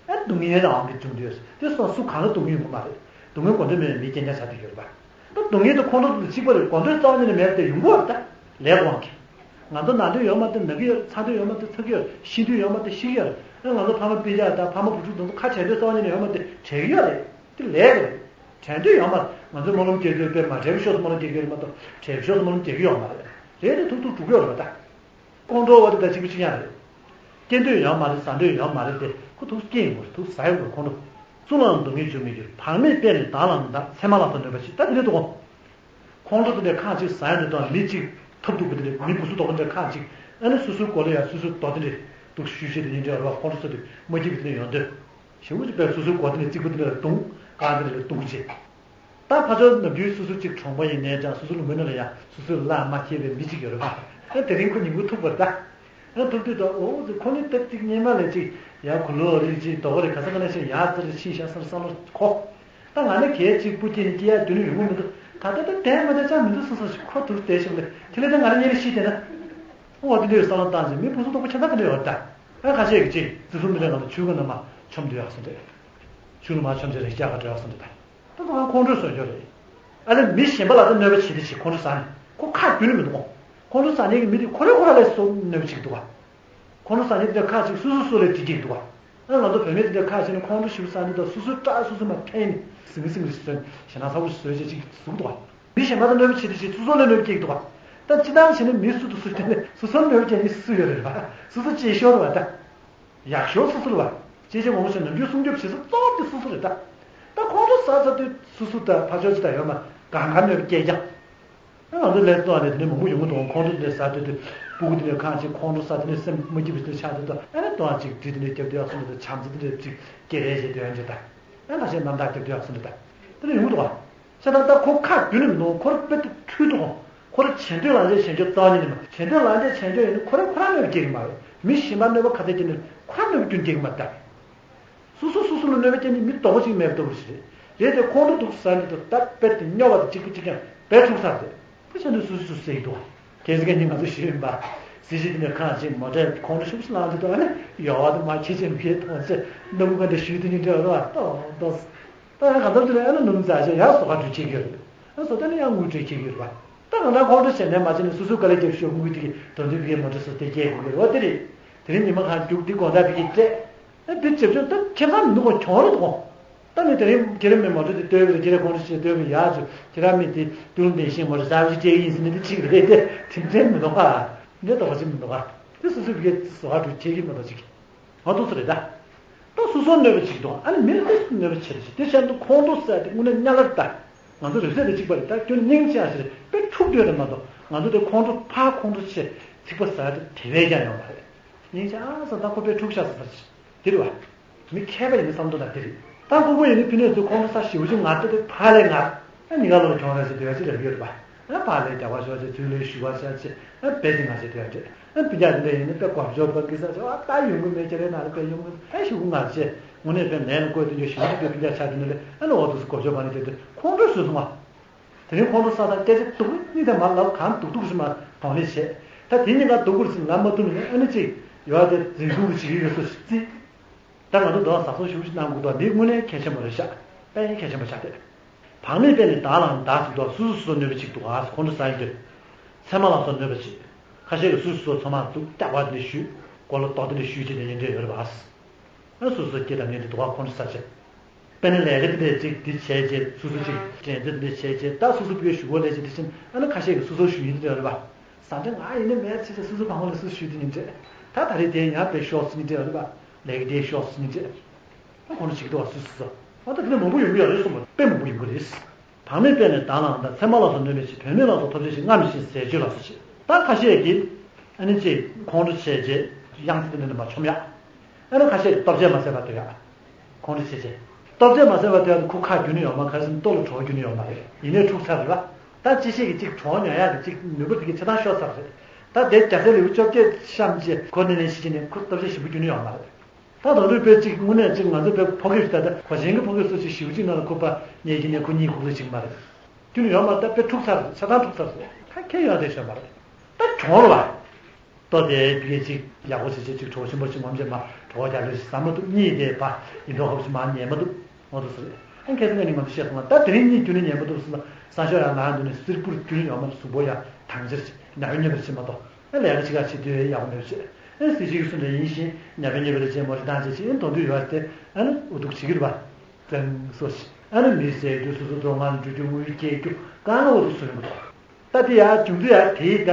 ཨ་སྡུག་བསྔལ་རང་དབང་གིས་འབྱུང་འདོད་ཡོད་དེ་སོང་སུ་གང་ལ་སྡུག་བསྔལ་ཡོང་གི་མ་རེད། སྡུག་བསྔལ་གོ་འདོད་མེད་པའི་མི་རྐྱང་རྐྱང་ཆགས་བསྡད་ཡོད་རེད་པ། ད་སྡུག་བསྔལ་དང་ཁོང་ཁྲོ་དེ་གཅིག་པ་རེད། གོ་འདོད་རྩ་བ་ཉིད་ནས་མེད་པ་དེ་ཡོང་གི་ཡོད་རེད། ད་ལས་དབང་གིས། ང་ཚོ་ན་འདོད་ཡོད་མ་རེད་ན་གི་ཡོད་རེད། ཚ་འདོད་ཡོད་མ་རེད་ཚ་གི་ཡོད་རེད། ཤི་འདོད་ཡོད་མ་རེད་ཤི་གི་ཡོད་རེད། ཨ་ང་ཚོ་ཕ་མ་སྤུན་ཀྱག་དང་ཕ་མ་བུ་ཕྲུག་དེ་ཚོ་ཁ་བྲལ་འདོད་རྩ་བ་ཉིད་ནས་ཡོད་མ་རེད་བྲལ་གི་ཡོད་རེད། དེ་ལས་ཀྱི་རེད། དྲན་འདོད་ཡོད་མ་རེད། ང་ཚོས་སྨོན་ལམ་རྒྱག་རྒྱུ་དཔེ་མ་བྲལ་བའི་ཕྱོགས་སུ་སྨོན་ལམ་རྒྱག་རྒྱུ་རེད་མ་གཏོགས་བྲལ་བའི་ཕྱོགས་སུ་སྨོན་ལམ་རྒྱག་གི་ཡོད་མ་རེད། རེད་དེ་ཐུག་ཐུག་འགྲོ་གི་ཡོད་རེད་པ་ད། ཁོང་ཁྲོ་བ་དེ་ད་གཅིག་པ་གཅིག་རྐྱང་རེད། སྐྱེ་འདོད་ཡོད་མ་རེད་ཟ་འདོད་ཡོད་མ་རེད་དེ་ཁོ་ཐུག་སྐྱེ་ཡོང་གི་རེད། ཐུག་ཟ་ཡོང་གི་རེད་ཁོང་ཁྲོ། སུ་ལའང་སྡུག་བསྔལ་འབྱུང་མི་འགྱུར། བག་མེད་པས་ནི་བདག་ལའང་བདག་མཚན་མ་ལ་སོགས་གནོད་པ་ཞི། ད་དེ་འདྲ་འདུག་གོ། ཁོང་ཁྲོ་དེ་འདྲ་ཁག་ཅིག་ཟ་ཡོང་དུས་དང་མི་གཅིག་ཐབས་སྡུག་པ་དེ་འདྲ་མི་བུ་གཟུགས་དོག་པ་འདྲ་ཁག་ཅིག་ཨ་ནི་སོ་སོའི་མགོ་ལ་ཡ་སོ་སོའི་རྡོ་དེ་འདྲ་འདུག་ཞུ་ཞེས་དེ་ཉིན་འདྲ་བ་ཁོང་ཁྲོ་ཟ་དུས་མ་སྐྱིད་པ་དེ་འདྲ་ཡོང་དུས། ཞེ་པོ་ཅིག་དཔེ་སོ་སོའི་མགོ་དེ་ནས་རྩིག་པ་དེ་ལ་བརྡུངས། རྐང་དེ་ལ་བརྡུངས་བྱས། ད་ཕར་ཕྱོགས་ནམ་རྒྱུན་སོ་སོ་གཅིག་གྲོང་པ་ཡིན་ནའི་ཀྱང་སོ་སོའི་ལུས་མོ་ནང་ལ་ཡང་སོ་སོའི་བླ་མ་མཁས་པའི་མི་གཅིག་ཡོད་རེད་པ། ཨ་དེ་རིང་ཁོ་ཉིན་གུང་ཐུག་པར་ད། ཨ་ཐུག་དུས་ད་འོ་ཙི་ཁོ་ནི་སྟབས་གཅིག་སྙེ་མ་ལས་གཅིག་ཡང་གུ་ལོ་རེ་གཅིག་རྡོག་རེ་ག་ས་ག་ནས་ཤིག་ཡར་ཙི་རེ་ཕྱིན་ཤག་བསམ་བསམ་བློ་འཁོར། ད་ང་ནི་གལ་གཅིག་པུ་སྐྱེས་ནས་སྐྱེ་ཡག་དུས་ནི་ཡོང་གི་མི་འདུག་ད་ལྟ་ད་དེ་མ་ད་ཅང་མི་འདུག་བསམ་བསམ་ཞིག་ཁོ་དུར་བསྡད་ཤོག་ལེ་དེ་ལས་ད་ང་རང་ཉིད་ལ་ཤི་བསྡད་ན། འོ་དེ་འདྲའི་བསམ་བློ་བཏང་ཅིག་མི་བུ་གཟུགས་དོག་པོ་ཁྱད་མཚར་དེ་འདྲ་ཡོད་རེད་ད། ཨ་ཁ་ཤས་ཀྱིས་ཅིག་རྩི་ཤིང་འདི་འདྲ་ང་ཚོ་ཆུ་ཁ་ནང་མར་མཆོངས་སྡོད་ཡག་བསམ་རེད། ཆུ་ལ་མར་མཆོངས་བྱས་རེ་སྐྱག་ག་འགྲོ་ཡག་བསམ་རེད་ད། ད་ང་ཁོང་ཁྲོས་བཟོས་ཡོད་རེད། ཨ་ནི་མི་གཞན་པ་ལ་ད་གནོད་པ་བྱེད་དེ་ཅིག་ཁོང་ཁྲོ་ཟ་ནས་ཁོ་ཁ་རྒྱུན་ནས་མི་འདུག་གོ། ཁོང་ཁྲོ་ཟ་མཁན་གྱི་མི་དེ་ཁོ་རེ་ཁོ་རང་ལ་སོ་གནོད་པ་བྱེད་ཀྱི་འདུག་ག་ཁོང་ཁྲོ་ཟ་མཁན་དེ་འདྲ་ཁག་ཅིག་སོ་སོ་སོ་ལ་འདྲི་རྒྱུ་འདུག་ག་ཨ་ང་ཚོ་བུད་མེད་དེ་འདྲ་ཁག་ཅིག་ནི་ཁོང་ཁྲོ་ཞེ་པོ་ཟ་མཁན་དང་སོ་སོའི་སྐྲ་སོ་སོ་མར་འཐེན་ནས་ཟིང་ཟིང་རེ་བཟོས་ཞེ་སྣང་ཚ་པོ་ཞིག་བཟོས་བྱས་ཅིག་ཟུག་འདུག་ག་མི་གཞན་པ་དང་གནོད་པ་བྱེད་དུས་ཅིག་སོ་སོ་ལ་གནོད་པ་སྐྱེལ་གྱི་འདུག་ག་ད་སྤྱིར་བཏང་བྱས་ན་མི་སུ་དང་སུ་བསྟེན་ནས་སོ་སོར་གནོད་པ་སྐྱེལ་མཁན་སུ་ཡོད་རེད་པ། སོ་སོ་གཅེས་ཤོར་བ་ད། ཡག་ཤོས་སོ་སོ་རེད་པ། གཅེས་གཅེས་མོ་མོ་བྱས་ནམ་རྒྱུན་སྲུང་སྐྱོབ་བྱེད་ས་གཙོ་བོ་དེ་སོ་སོ་རེད་ད། ད་ཁོང་ཁྲོ་ཟ་ཚར་དུས་སོ་སོ་ད་ཕར་ཕྱོགས་ཅིག་ད་ཡོད་མ་གང་ག་གནོད་པ་སྐྱེལ་ཀྱང་། ང་ཚོ་ལས་ཏོག་ནས་དེ་ནས་མང་པོ་ཡོང་གི་འདུག་ཁོང་ཚོ་དེ་ནས་ཟ་དུས་དུས་སྤུ་གུ་དེ་ནས་ཁང་ཆེ་ཁོང་ཁྲོ་ཟ་དེ་ནས་སེམས་མ་སྐྱིད་པ་ཞིག་ཆགས་དུས་དུ་ཨ་ནི་ཏོག་ཅིག་བྲིས་དེ་ནས་རྒྱབ་དུས་ཨ་སོང་དུས་བྱམས་བརྩེ་དེ་འདྲ་ཅིག་སྐྱེ་རེ་བྱེད་དུས་ཨ་འདྲ་ད་ཨ་ལ་ཞེ་རྣམ་དག་རྒྱབ་དུས་ཨ་སོང་དུས་ད་དེ་ནས་ཡོང་གི་འདུག་བ། ཤ་ཐང་ད་ཁོ་ཁ་རྒྱུན་ནས་མི་འདུག་ཁོ་ར་དཔེ་དེ་འཁྲུལ་འདུག་ཁོ་ར་བྱེད་འདོད་ལག་འཇལ་བྱེད་རྒྱུ་རྩ་བ་ཉིད་ནས་མ་བྱེད་འདོད་ལག་འཇལ་བྱེད་རྒྱུ་ཡིན་ན་ཁོ་ར་ཁོ་ར་གནོད་སྐྱེལ་གི་མ་རེད། མི་གཞན་པ་གནོད་པ་ག་ཚད་སྐྱེལ་ནས་ཁོ་ར་གནོད་པ་རྒྱུན་སྐྱེལ་གི་མ་རེད་ད། སོ་སོ་སོ་སོ་ལ་གནོད་པ་སྐྱེལ་ནི་མི་རྡོག་པ་གཅིག་མེད་པ་ལྟ་བུ་ཞིག་རེད། རེད་དེ་ཁོང་ཁྲོ་འདུག་ཟ་ནི་དང་ད་དཔེ་དེ་སྨྱོ་བ་དང་གཅིག་པུ་གཅིག་ཀྱང་དཔེ་འཁྲུག་ཚར་རེད། དེ་བྱས་ནས་སོ་སོ་སོ་སེ་གི་འདུག་ཁྱེད་ཚོ་ག་ནི་ང་ཚོ་ཞུས་ཡིན་པ། སྲིད་སྤྱི་དེ་ནས་ཁང་ཆེན་མོ་ཊ་ཁོང་ཁྲོ་ཤུགས་ཆེ་ལངས་དུས་ད་ནི་ཡོ་བ་དང་མ་ཁྱེད་ཅན་བའི་ཐོག་ཚེ་སྣ་ཁུག་ག་འདྲ་ཞུས་དུས་ཉིན་འདྲ་རོ་ཏོག་ཏོག་ད་ཡང་གང་ལྟར་དུ་ནི་ཨ་ནི་ནུབ་འཛའ་ཞེས་ཡང་སོ་ཁ་འགྲུལ་བྱེད་ཀྱི་ཡོད་རེད། ཨ་སོ་ད་ནི་ཡང་དངུལ་སྤྲད་ཁྱེད་ཀྱི་ཡོད་རེད་པ། ད་གང་ལྟར་ཁོང་ཁྲོ་བྱས་ནས་མ་བྱས་ནས་སོ་སོའི་དཀའ་ལས་རྒྱབ་ཤོག་དངུལ་དེ་གི་དོན་དུ་བའི་མོ་ཊ་སོ་དེ་སྐྱེལ་དགོས་ཀྱི་རེད་བ། དེ་རེད། དེ་རིང་ཉི་མ་གང་རྒྱུག་འདི་དགོང་དག་བི་གི་སྤྲད། ཨ་འདི་ཇེ་ཆུང་ད་ཁྱེད་ཚང་མི་འདུག་གོ་གྱོང་རེད་དོ། ད་ནི་དེ་རིང་ཁྱེད་རང་མི་མོ་ཊ་དེ་ལྟོས་པ་རེད། ཁྱེད་རང་ཁོང་ཁྲོ་བྱས་ལྟོས་པ་ཡག་ཅིག་ཁྱེད་རང་མི་དེ་ཏུང་བདེ་ཤིང་མོ་ཊ་གསར་པ་ཞིག་སྤྲད་ཀྱི་ཡིན་ཟེར་ནས་དེ་ཅིག་རེད་དེ་དེ་འདྲའི་མི་འདུག་ག་འདི་ལྟ་བ་ཅིག་མི་འདུག་ག་དེ་སོ་སོའི་བི་གི་བཟོ་བ་འགྲོ་ཁྱེད་ཀྱི་མི་འདུག་ཅིག་ང་ཚོ་ཚོ་རེད་ད། ད་སོ་སོར་གནོད་པ་བྱེད་ཀྱི་འདུག་ཨ་ནི་མི་ལ་ཏོག་ཙམ་གནོད་པ་བྱེད་རེད་ཅེས་དེ་བྱས་ན་ཁོང་ཁྲོ་ཟ་དེ་དངོས་གནས་གཉའ་ལར་ལྟ། ང་ཚོ་རིག་ཚད་དང་གཅིག་པ་རེད། ད་ཁྱོད་སྙིང་རྗེ་ཨ་ཞེས་དཔེ་འཁྲུག་འདོད་རེད་མ་གཏོགས་ང་ཚོ་དེ་ཁོང་ཁྲོ་ཕར་ཁོང་ཁྲོ་བྱེད་ཚིག་པ་ཟ་དེ་དེ་བས་ཀྱང་ཡོང་བ་རེད། སྙིང་རྗེ་ཨ་ཟེར་ད་ཁོ་དཔེ་འཁྲུག་ཤག་ཟེར་ད་ཅི་དེ་རེད་བ། མི་མཁས་པ་ཡིན་ན་བསམ་བློ་ད་དེ་རེད། ད་ཁོ་བོ་ཡིན་ན་ཕི་ནས་ཚོ་ཁོང་ཁྲོ་ཟ་ཞེ་པོ་ཅིག་ངར་ཏེ་དེ་ཕར་ལས་ངར། ཨ་ཉི་ག་ལོ་གྱོང་རེད་ཟེར་དེ་བས་ཅི་ལབ་ཡོད་རེད་བ། ཨ་ཕར་ལས་རྒྱག་པ་ཤོར་ཅེས་ཚུར་ལས་ཞུ་བ་ཤར་ཅེས་ཨ་བས་ཅི་ང་ཟེར་དེ་བས་ཅི། ཨ་སྤུན་ཀྱག་དེ་འདྲ་ཡིན་ན་དཔེ་གོ་ཆོད་པ་གི་ས་ཆེ་བ་ད་ཡོང་གི་མེད་ཀྱི་རེད་ན་རེད། དཔེ་ཡོང་གི་ཨ་ཞུ་གི་ང་ཆེ་དངོས་གནས་དཔེ་ལན་ལ་བཀོད་དུ་འཇོག་ཞུ་གི་དཔེ་སྤུན་ཀྱག་ཆགས་དུས་འཇོག་ཞུ་གི་དཔེ་སྤུན་ཀྱག་ཆགས་དུས་ནི་རེད། ཨ་ནི་འོ་དུ་སུ་གོ་ཆོད་པ་ནི་དེ་དུས་ཁོང་ཁྲོ་བཟོས་སོང་བ། དེ་རིང་ཁོང་ཁྲོ་ས་དང་སྐད་ཆ་སྡུག་པོ་གཉིས་དེ་མར་ལབ་གང་སྡུག་སྡུག་ཞིག་མ་གཏོང་ལེ་བྱས། ད་དེ་གཉིས་ཀ་སྡུག་པོ་ཞིག་ལབ་མ་ཐུབ་ནས་ཨ་ནི་ཅིག་ཡོད་དེ་རྫིག་སྡུག་ཞིག་ཡོད་སོ་ཞིག་རྩིས། ད་ང་ཚོ་འདི་བ་ཟ་སོགས་ཞུ་ཞིག་གནང་དགོས་འདུག་འདི་དངོས་གནས་གལ་ཆེན་པོ་རེད་ཤག་དཔེ་གལ་ཆེན་པོ་ཆགས་ཏེ། བག་མེད་པས་ནི་བདག་ལའང་བདག་ཟེར་འདུག་སོ་སོ་སོ་སོར་གནོད་པ་བྱེད་ཀྱི་འདུག་ཨ་ཁོང་ཁྲོ་ཟ་ཡོང་དུས། མཚན་མ་ལ་སོགས་གནོད་པ་བྱེད། ཁ་ཤས་ཀྱིས་སོ་སོ་སོ་ཚང་མ་སྡུག་ཀྱག་པ་འདི་ཞུས་མགོ་ལ་རྡོག་འདི་ཞུས་བྱས་ཏེ་ཉན་འདོད་ཡོད་རེད་པ། ཨ་སོ་སོ་སྐྱེ་དང་ངན་འདི་འདུག་ཨ་ཁོང་ཁྲོ་ཟ་བྱེད། དཔེར་ན་ལས་ཀ་འདི་འདྲས་ཅིག་འདི་བྱས་རྗེས་སོ་སོ་ཅིག་འགྲན་བསྡུར་འདི་འདྲས་བྱས་རྗེས་ད་སོ་སོ་པུས་ཞུ་སྒོ་ལས་བྱེད་དེ་ཕྱིན་ཨ་ནི་ཁ་ཤས་ཀྱིས་སོ་སོར་ཞུ་ཡིན་འདོད་རེད་པ། ཟ་འདྲ་ང་ཡིན་ན་མེད་ཚེ་ཚེ་སོ་སོ་བང་བ་ལ་སོ་སོ་ཞུ་དེ་ཉིན་བྱེད། ད་ད་རེས་དེ་ཡང་དཔེ་ཤོག་སི་ཉིན་བྱེད་རེད་པ། ལས་ཀ་དེ་ཤོག་སི་ཉིན་བྱེད། ད་ཁོང་ཁྲོ་ཞིག་འདུག་བ་སོ་སོ་སོ། ཨ་ད་དེ་ནས་མང་པོ་ཡོང་གི་ཡོད་རེད་གསུངས་པ་དཔེ་མང་པོ་ཡོང་གི་རེད། བག་མེད་པས་ནི་བདག་ལའང་དང་མཚན་མ་ལ་སོགས་གནོད་པའི་ཕྱིར་བུད་མེད་ལ་སོགས་ཐོབ་བྱེད་ཅིང་རྔམ་ཞིང་ཟས་སྤྱོད་ལ་སོགས་བྱེད། ད་ཁ་ཤས་ཀྱིས་ཨ་ནི་ཅིག་ཁོང་ཁྲོ་བྱས་རྗེས་གཡང་ས་དེ་འདྲ་ནས་མ་མཆོང་ཡག་ཨ་ནི་ཁ་ཤས་ཀྱིས་ལྟོ་ཆས་མ་ཟས་པ་སྡོད་ཡག་ཁོང་ཁྲོ་བྱས་རྗེས་ལྟོ་ཆས་མ་ཟས་པ་སྡོད་ཡག་དེ་ཁོ་ཁ་རྒྱུན་ནས་ཡོད་མ་ཁ་སང་ལྟོ་ལ་བྲོ་བ་རྒྱུན་ནས་ཡོད་མ་རེད། ཡིན་ནའི་འཁྲུག་ཚར་རེད་པ། ད་ཅི་ཤེས་ཀྱི་ཅིག་གྲོགས་ཉོ་ཡག་གི་ཅིག་ནུས་པ་དེ་གི་ཆ་ཚང་ཤོར་ཚར་རེད། ད་དེ་རྒྱ་སེ་ལེའུ་བཅོ་བརྒྱད་གཤམ་གྱི་གོ་ནས་ལེན་ཤེས་ཀྱི་ནས་ཁོ་སྟོབས་ཆེ་ཞིག་པོ་རྒྱུན་ནས་ཡོད་མ་རེད། ད་དོན་དུ་དཔེ་ཅིག་དངོས་གནས་ཅིག་ང་ཚོ་དཔེ་ཕོ་སྐད་ཞིག་ད་ལྟ་གོ་ཆེན་གྱི་ཕོ་སྐད་སུ་ཅིག་ཞིབ་ཅིག་ནང་ལ་ཁུག་པ་ཉེས་ཀྱི་ནས་ཁོ་གཉིད་ཁུག་ལེ་ཅིག་མ་རེད། རྒྱུན་ནས་ཡོད་མ་རེད། ད་དཔེ་འཁྲུག་ཚར་རེད། ཆ་ཚང་འཁྲུག་ཚར་རེད། ད་ཁྱེད་ཡོད་དེ་ཤོད་མ་རེད། ད་གྱོང་རེད་པ། ལྟོ་དེ་དེ་གས་ཅིག་ཡག་པོ་བྱེད་བྱེད་ཅིག་གྲོགས་ཆེན་པོ་ཅིག་ངོམ་བྱེད་མ་གྲོགས་རྒྱ་ལོས་ཟ་མ་ཐུབ་གཉིད་དེ་ཕ་ཡིན་མདོག་ཁ་པོ་ཞིག་མ་ཉལ་མ་ཐུབ་ངོ་ཐུབ་སོ་རེད། ཨ་ཁ་སང་ངས་ནི་ང་ཚོ་བཤད་སོང་ང་ད་དེ་རིང་གཉིད་རྒྱུན་ནས་ཉལ་མ་ཐུབ་སོང་ན་སང་ཞོགས་ཡང་ང་འདུག་ནས་སིར་པུར་རྒྱུན་ནས་ཡོང་མ་ཐུབ་གཟུགས་པོ་ཡང་དྭངས་ཆེར་ཉ་བའི་ཉེ་བར་ཕྱིན་མ་གཏོགས་ཨ་ལས་ཀ་ཅིག་ག་བྱེད་དུས་ཡག་པོ་མེད་བྱེད། ཨ་སྲིད་ཞིག་སུ་འདྲ་ཡིན་ཞིང་ཉ་བའི་ཉེ་བར་ཅན་མོ་རི་བཏང་བྱེད་ཅིག་ཨ་དོན་དུ་ཡོད་དེ་ཨ་ནི་འུ་ཐུག་བྱེད་ཀྱི་རེད་པ། བཙན་སོ་ཞིག་ཨ་ནི་མི་ཟས་རྒྱུ་སོ་སོ་རྫོང་ཁང་འགྲོ་རྒྱུ་དངུལ་སྐྱེལ་རྒྱུ་གང་ལ་འུ་ཐུག་སུ་ཡོང་གི་འདུག་ད་དེ་ཡར་བྱུང་དུས་ཡར་དེའི་ད་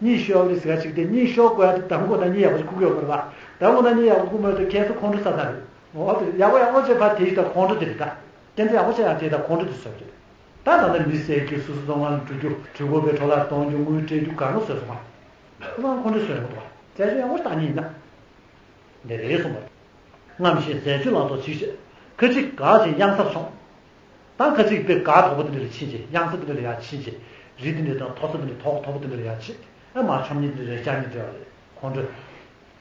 གཉིད་ཤོར་རེད་ཟེར་ག་ཅིག་དེ་གཉིད་ཤོར་དགོས་ཡ་དེ་དང་པོ་ད་གཉིད་ཡག་པོ་ཞིག་ཁུག་ཡོད་པ་རེད་པ། དང་པོ་ད་གཉིད་ཡག་པོ་ཁུག་མ་ཡོད་དེ་ཁྱེད་ཚོ་ཁོང་ཁྲོ་ཟ་ད་རེད། འོ་དེ་ཡག་པོ་ཡག་པོ་བྱས་ཕར་དེའི་ད་ཁོང་ཁྲོ་དེ་རེད་ད། ཁྱེད་ཚོ་ཡག་པོ་བྱས་ཡར་དེའི་ད་ཁོང་ཁྲོ་དེ་བཟོས་རེད། ད་ད་ལྟ་མི་ཟས་རྒྱུ་སོ་སོ་རྫོང་ཁང་འགྲོ་རྒྱུ་གྲོད་ཁོག་པའི་འཕྲོ་བརླག་གཏོང་རྒྱུ་དངུལ་སྤྲད་རྒྱུ་གང་ལ་བཟོས་སོང་ང་། ཁོ་རང་ཁོང་ཁྲོ་བཟོས་ཡོང་གི་འདུག་བ། བྱས་ཙང་ཡག་པོ་ཞིག་བཏང་ཉིན་ཡིན་ན། འདི་རེད་གསུངས་པ། རྔམ་ཞིང་ཟས་སྤྱོད་ལ་སོགས་བྱེད་ཅེས། ཁ་ཅིག་འགག་ཅིང་གཡང་སར་མཆོང་། ད་ཁ་ཅིག་དཔེ་སྒར་དོག་པོ་དེ་འདྲ་ལ་ཕྱིན་ཅིང་གཡང་ས་དེ་འདྲ་ལ་ཡར་ཕྱིན་ཅིང་རི་དེ་འདྲ་དང་མཐོ་ས་དེ་འདྲ་ཐོག་མཐོ་པོ་དེ་འདྲ་ལ་ཡར་ཕྱིན་ཨ་མར་མཆོང་ཉིན་དེ་འདྲ་རེད་བཅར་ཉིན་དེ་འདྲ་རེད་ཁོང་ཁྲོ།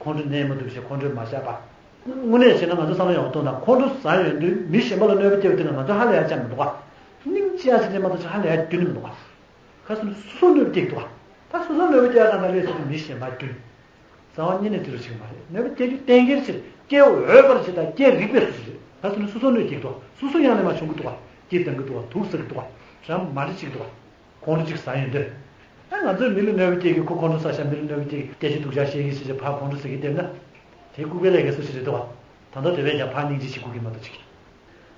ཁོང་ཁྲོ་གནས་མ་ཐུབ་ཞེས་ཁོང་ཁྲོས་མ་བཤད་པ། དངོས་གནས་བྱས་ན་ང་ཚོ་བསམ་བློ་ཡག་པོ་གཏོང་དང་ཁོང་ཁྲོ་ཟ་ཡོང་དུས་མི་གཞན་པ་ལ་གནོད་པ་སྐྱེལ་བ་དེ་ལ་ང་ཚོ་ཧ་ལས་ཡ་ཅང་མི་འདུག་ག་སྙིང་རྗེ་ཡ་ཟེར་ནས་མ་གཏོགས་ཧ་ལས་ཡ་རྒྱུན་མི་འདུག་ག་ཁ་སང་སོ་སོ་གནོད་པ་སྐྱེལ་གི་འདུག་ག་ད་སོ་སོ་གནོད་པ་སྐྱེལ་ཡ་ཙང་ད་ལས་སོ་སོ་མི་གཞན་པ་རྒྱུན། རྩ་བ་ཉིད་ནས་དེ་རུ་ཞིག་མ་རེད། གནོད་པ་སྐྱེལ་རྒྱུ་གཏན་འཁེལ་ཕྱིར་སྐྱེལ་འོས་པར་བྱེད་དང་སྐྱེལ་རིགས་པའི་སོ་སོ་རེད། ད་དེ་ནི་སོ་སོ་གནོད་སྐྱེལ་འདུག་སོ་སོ་ཡང་ནས་མ་བྱུང་གི་འདུག་སྐྱེལ་བཏང་གི་འདུག་དུག་ཟ་གི་འདུག་བྱམས་མ་རེད་ཅིག་འདུག་ཁོང་ཁྲོ་ཅིག་ཟ་ཡོང་དུས། ཨ་ང་ཚོས་མི་ལ་གནོད་པ་སྐྱེལ་གི་ཁོ་ཁོང་ཁྲོ་ཟ་ཤ་མི་ལ་གནོད་པ་སྐྱེལ་གི་སྐད་ཆ་སྡུག་ཅག་བཤད་གི་ཞེས་བྱས་ཕར་ཁོང་ཁྲོ་ཟ་གི་བསྡད་ན། དེ་ལྐུགས་པའི་ལས་ཀའི་སོ་སོ་རེད་འདུག་བ། ད་ལྟ་དེ་བས་ཀྱང་ཕར་སྙིང་རྗེ་ཞིག་དགོས་ཀྱི་མ་གཏོགས་ཅིག་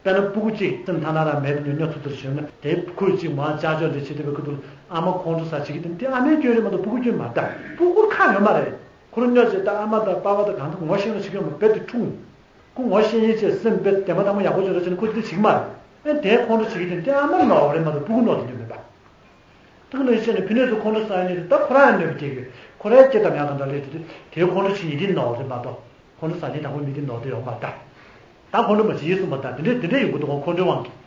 དཔེར་ན་སྤུ་གུ་གཅིག་སེམས་ཐ་ན་རང་མེད་དུ་ཉོ་ཉོ་ཐུབ་ཐུབ་བྱུང་ན་དེ་ཁོས་གཅིག་མར་ཅག་ཅོག་འདྲ་བྱེད་ཐུབ་པའི་ཁུ་ཐུར་ཨ་མ་ཁོང་ཁྲོ་ཟ་བྱེད་ཀྱི་དེ་དེ་ཨ་མའི་སྐྱོན་རེད་མ་གཏོགས་སྤུ་གུ་སྐྱོན་མ་རེད། སྤུ་གུ་ཁག་ཡོད་མ་རེད། ཁོ་རང་ཉོ་བྱེད་ད་ཨ་མ་དང་པ་ཕ་དང་གང་ཐུབ་ངོ་ཤེས་རོགས་བྱེད་ཀྱི་ཡོད་མ་རེད་དེ་འཁྲུངས། ཁོ་ངོ་ཤེས་ཡིན་ཅེས་སེམས་དཔེ་བདེན་པ་དང་པོ་ཡག་པོ་བྱེད་རོགས་བྱས་ན་ཁོ་དེ་བྱེད་ཀྱི་མ་རེད། ཨེ་དེ་ཁོང་ཁྲོ་བྱེད་ཀྱི་དེ་དེ་ཨ་མ་ནོར་བ་རེད་མ་གཏོགས་སྤུ་གུ་ནོར་དེ་འདྲ་མེད་པ། ཐུགས་ལ་བཤད་ནས་ཕི་ནས་ཚུར་ཁོང་ཁྲོ་ཟ་ཡ་ནི་ད་ཁོ་རང་ཡང་ནད་པ་སྐྱེ་གི། ཁོ་རང་སྐྱེ་ཐབས་ཡག་དང་འདྲ་ལས་དེ་དེ་ཁོང་ཁྲོ་ཆེ་ཉིད་དེ་ནོར་རེད་མ་གཏོགས། ཁོང་ཁྲོ་ཟ་ནི་དང་པོ་མི་དེ་ནོར་དེ་ཡོང་མ་ད། ད་ཁོང་ཁྲོ་མ་བྱེད་ཡིན་གསུངས་པ་ད་དེ་འདྲས་དེ་འདྲས་ཡོང་གི་འདུག་ཁོང་ཁྲོའི་དབང་གིས།